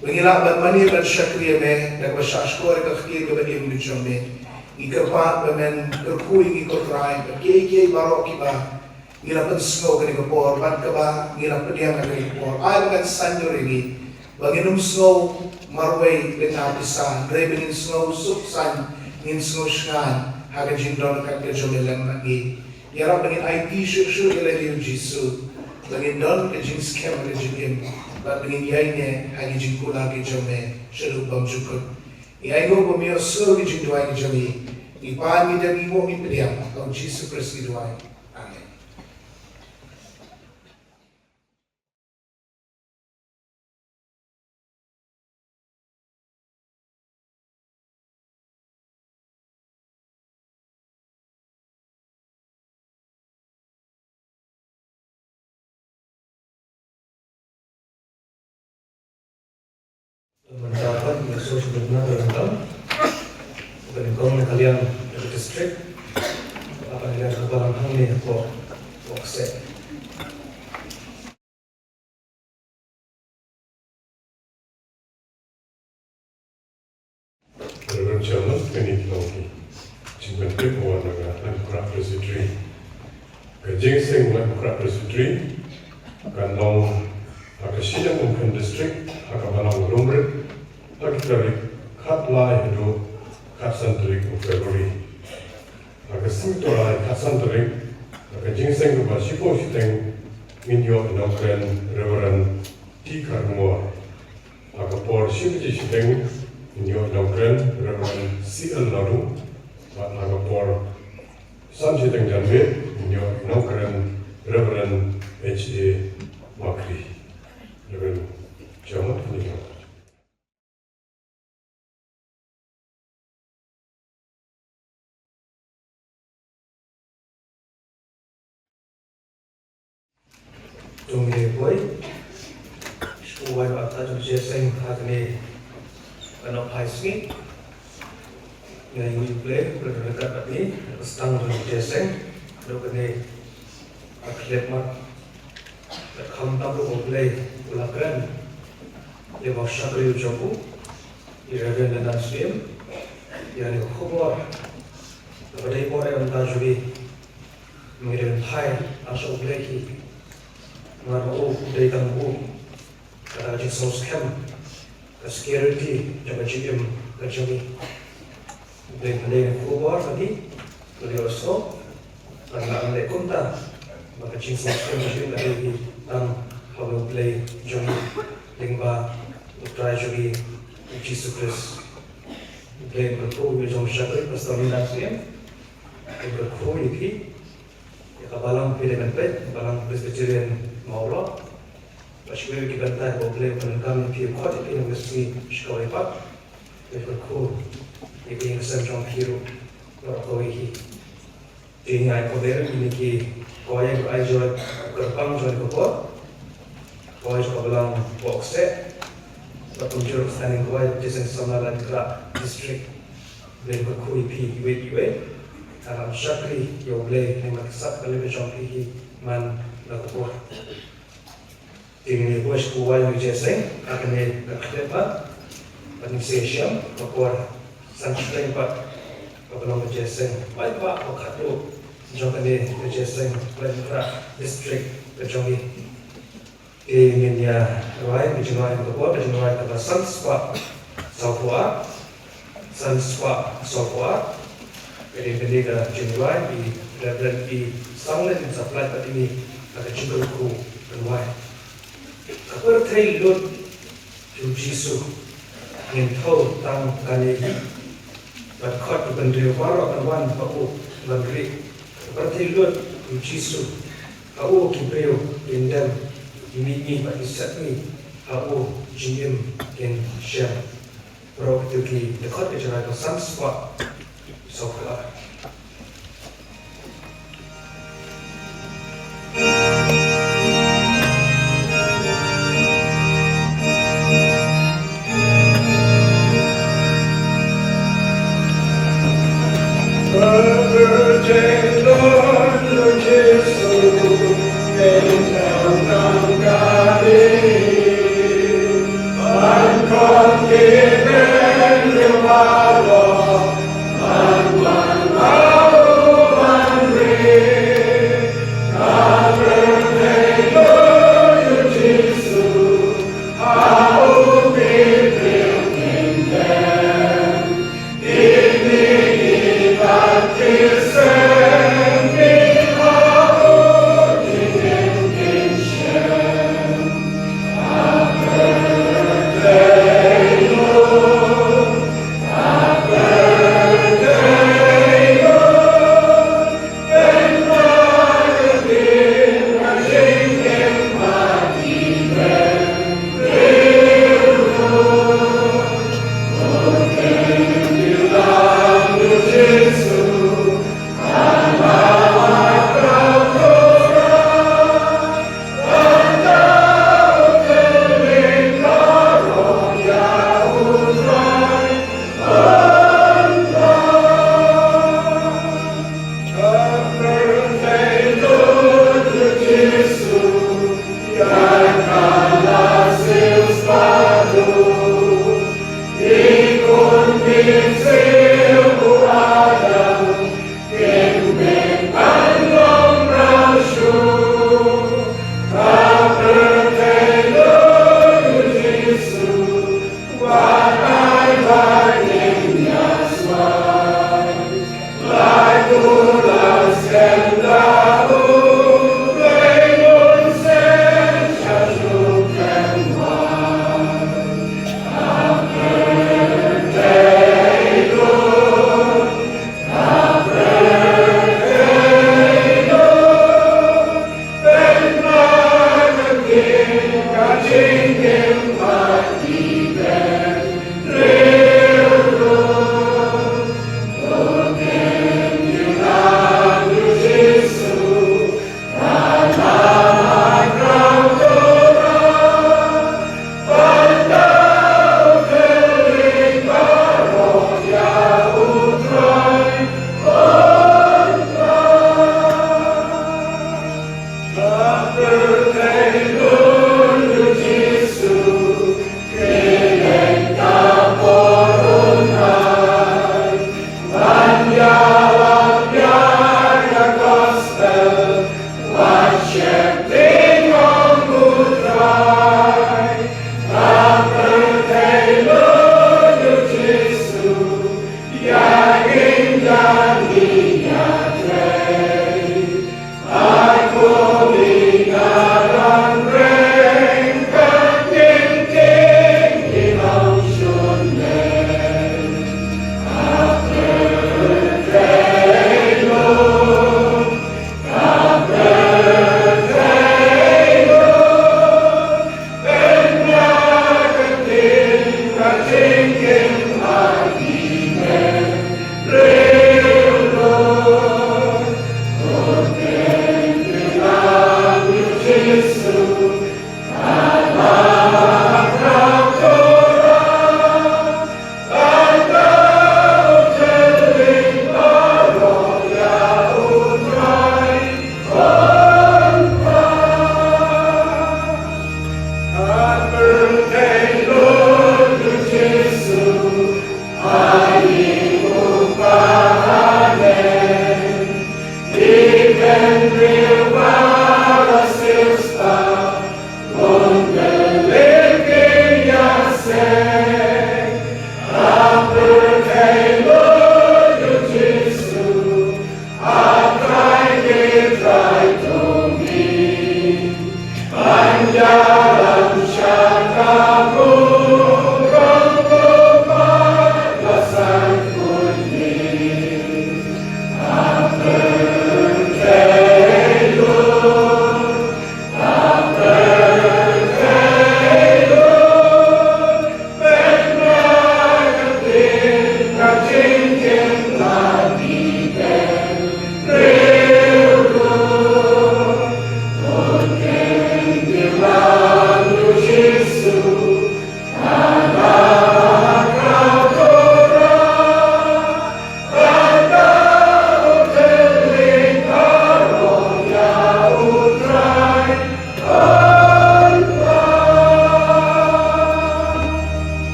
ba ngin lah ban mane ban shakri ïa me da kaba shahshkor ïa ka ktien kaba im ka jong me. Ngi kyrpad ba men kyrkhu ïa ngi ko Trai, ba kiei kiei baroh kiba ngi la pynsngew kane ka por bad kaba ngi la pdiang ha kane ka por, ai ba kan saiñdur ïa ngi ba ngin ym sngew marwei bad na pisa, hynrei ba ngin sngew suk saiñ, ngin sngew shngaiñ ha ka jingdon ryngkat ka jong me lem bad ngi. Ïarap ba ngin aiti shuh shuh ïa lade ïa U Jisu, ba ngin don ka jingskhem ha ka jingim, bad ba ngin ïaineh ha ka jingkular ka jong me shaduh bymjukut. Ngi ainguh ba me ïohsngew ka jingduwai ka jong ngi. Ngi pan, ngi dem, ngi nguh, ngi pdiang, ha U Jisu Khrist ngi duwai. Amen. Mynta pat ngi sngewsih na ka bynta ka nyngkong na ka liang ka district, ka liang ka balang hangne ko ko kse. Reverend Chairman, kane ki long ki jingpyntip wan na ka Laitumkhrah Presbytery. Ka jingseng Laitumkhrah Presbytery kan long ha ka shiliang Umkhrah District, ha ka balang Lumrit, ha ki tarik khatlai haduh khatsan tarik u February. Ha ka sngi Torai khatsan tarik, ha ka jingseng kaba shiphew shiteng, ngin ïoh i Nongkren Reverend T Kharngor. Ha ka por shi baje shiteng, ngin ïoh i Nongkren Reverend C L Ladoo. Bad ha ka por san shiteng janmiet, ngin ïoh i Nongkren Reverend H A Makri. Reverend Chairman, ngin ïoh. Jong ngi poi, shu wai ba ta jong jingïaseng ha kane ka nohphai sngi. Ngi ai nguh ïa U Blei, U Blei u la kat bad ngi, ka sdang jong jingïaseng, haduh kane ka khyllipmat. Ka kham tam ruh U Blei u la kren lyngba u shakri u jong u, i Reverend Lyngdoh Syiem, ïa kane ka khubor kaba dei bor ïa ka bynta jong ngi. Ngi dei ban phai tang sha U Blei hi. Namar ba u dei tang u kata ka jingsngewskhem, ka security jong ka jingim ka jong ngi. Dei, dei ka khubor kane ka dei also ban nang leh kumta ba ka jingsngewskhem ka jong ngi ka dei tang ha U Blei jong ngi lyngba U Trai jong ngi U Jisu Khrist. Dei ka khubor jong u shakri Pastor Lyngdoh Syiem. Dei ka khubor ïa phi. Ïa ka balang phi dei ban peit, balang Presbyterian Mawlong. Bad shuh ïa ki bynta ba U Blei u pyndonkam ïa phi, u khot ïa phi na ka sngi sha kawei pat. Ïa ka khun, ïa ka ïing ka sem jong phi ruh baroh kawei hi. Te nga ai khublei ïa kine ki kawei, ïa ki kyrpang jong ka por. Kawei jong ka Balang Bokseh, bad kumjuh Standing Kawei Jaseng Samla Laitkhrah District. Blei kyrkhu ïa phi iwei pa iwei. Ngi ïa shakri ïa U Blei ha ka sap ka lei jong phi hi man la ka por. Te ngin ïa buh sha kawei ka jaseng ha kane ka khyllipmat. Bad ngin sa ïashem ka por san shiteng pat, kaba long ka jaseng paidbah kaba khatduh jong kane ka jaseng Laitkhrah District ka jong ngi. Te ngin ïa rwai ka jingrwai, ka por ka jingrwai kaba san spah sawphew ar, san spah sawphew ar. Ka dei kane ka jingrwai, i Reverend E. Sanglen, in sa pynlait bad ïa ngi ha ka jingkyrkhu rwai. Ka pyrthei lut ïa U Jisu, ngin thew tang kane hi. Bad khot ki bynriew baroh ban wan ha u ban rieh. Ka pyrthei lut ïa U Jisu, ha u ki briew kin dem, ki mihngi bad ki sepngi ha u jingim kin shem. Baroh kito ki dkhot ki jingrwai ba san spah sawphew ar.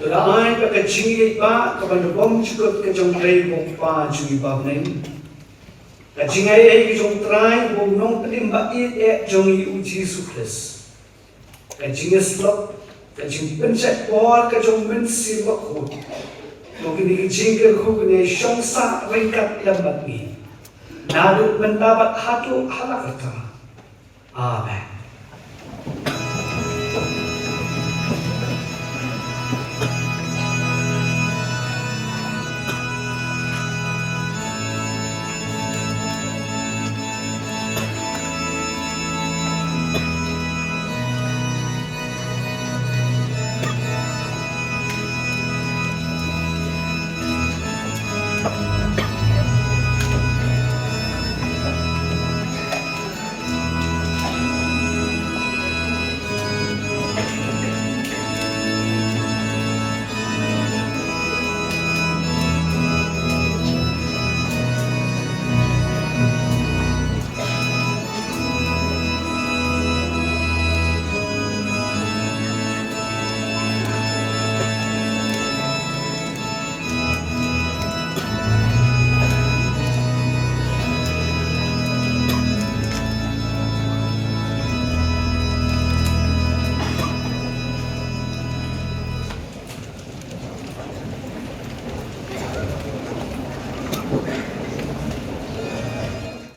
To da ai ba ka jingïeit ba ka ban bym jukut ka jong U Trai U Kpa jong ngi ba bneng, ka jingaiei ka jong U Trai U Nongpynim ba ïeit eh jong ngi U Jisu Khrist, ka jingïasyllok, ka jingpynshait bor ka jong U Mynsiem Bakhuid, to kine ki jingkyrkhu kin ïai shong sah ryngkat lem bad ngi naduh mynta bad haduh hala karta. Amen.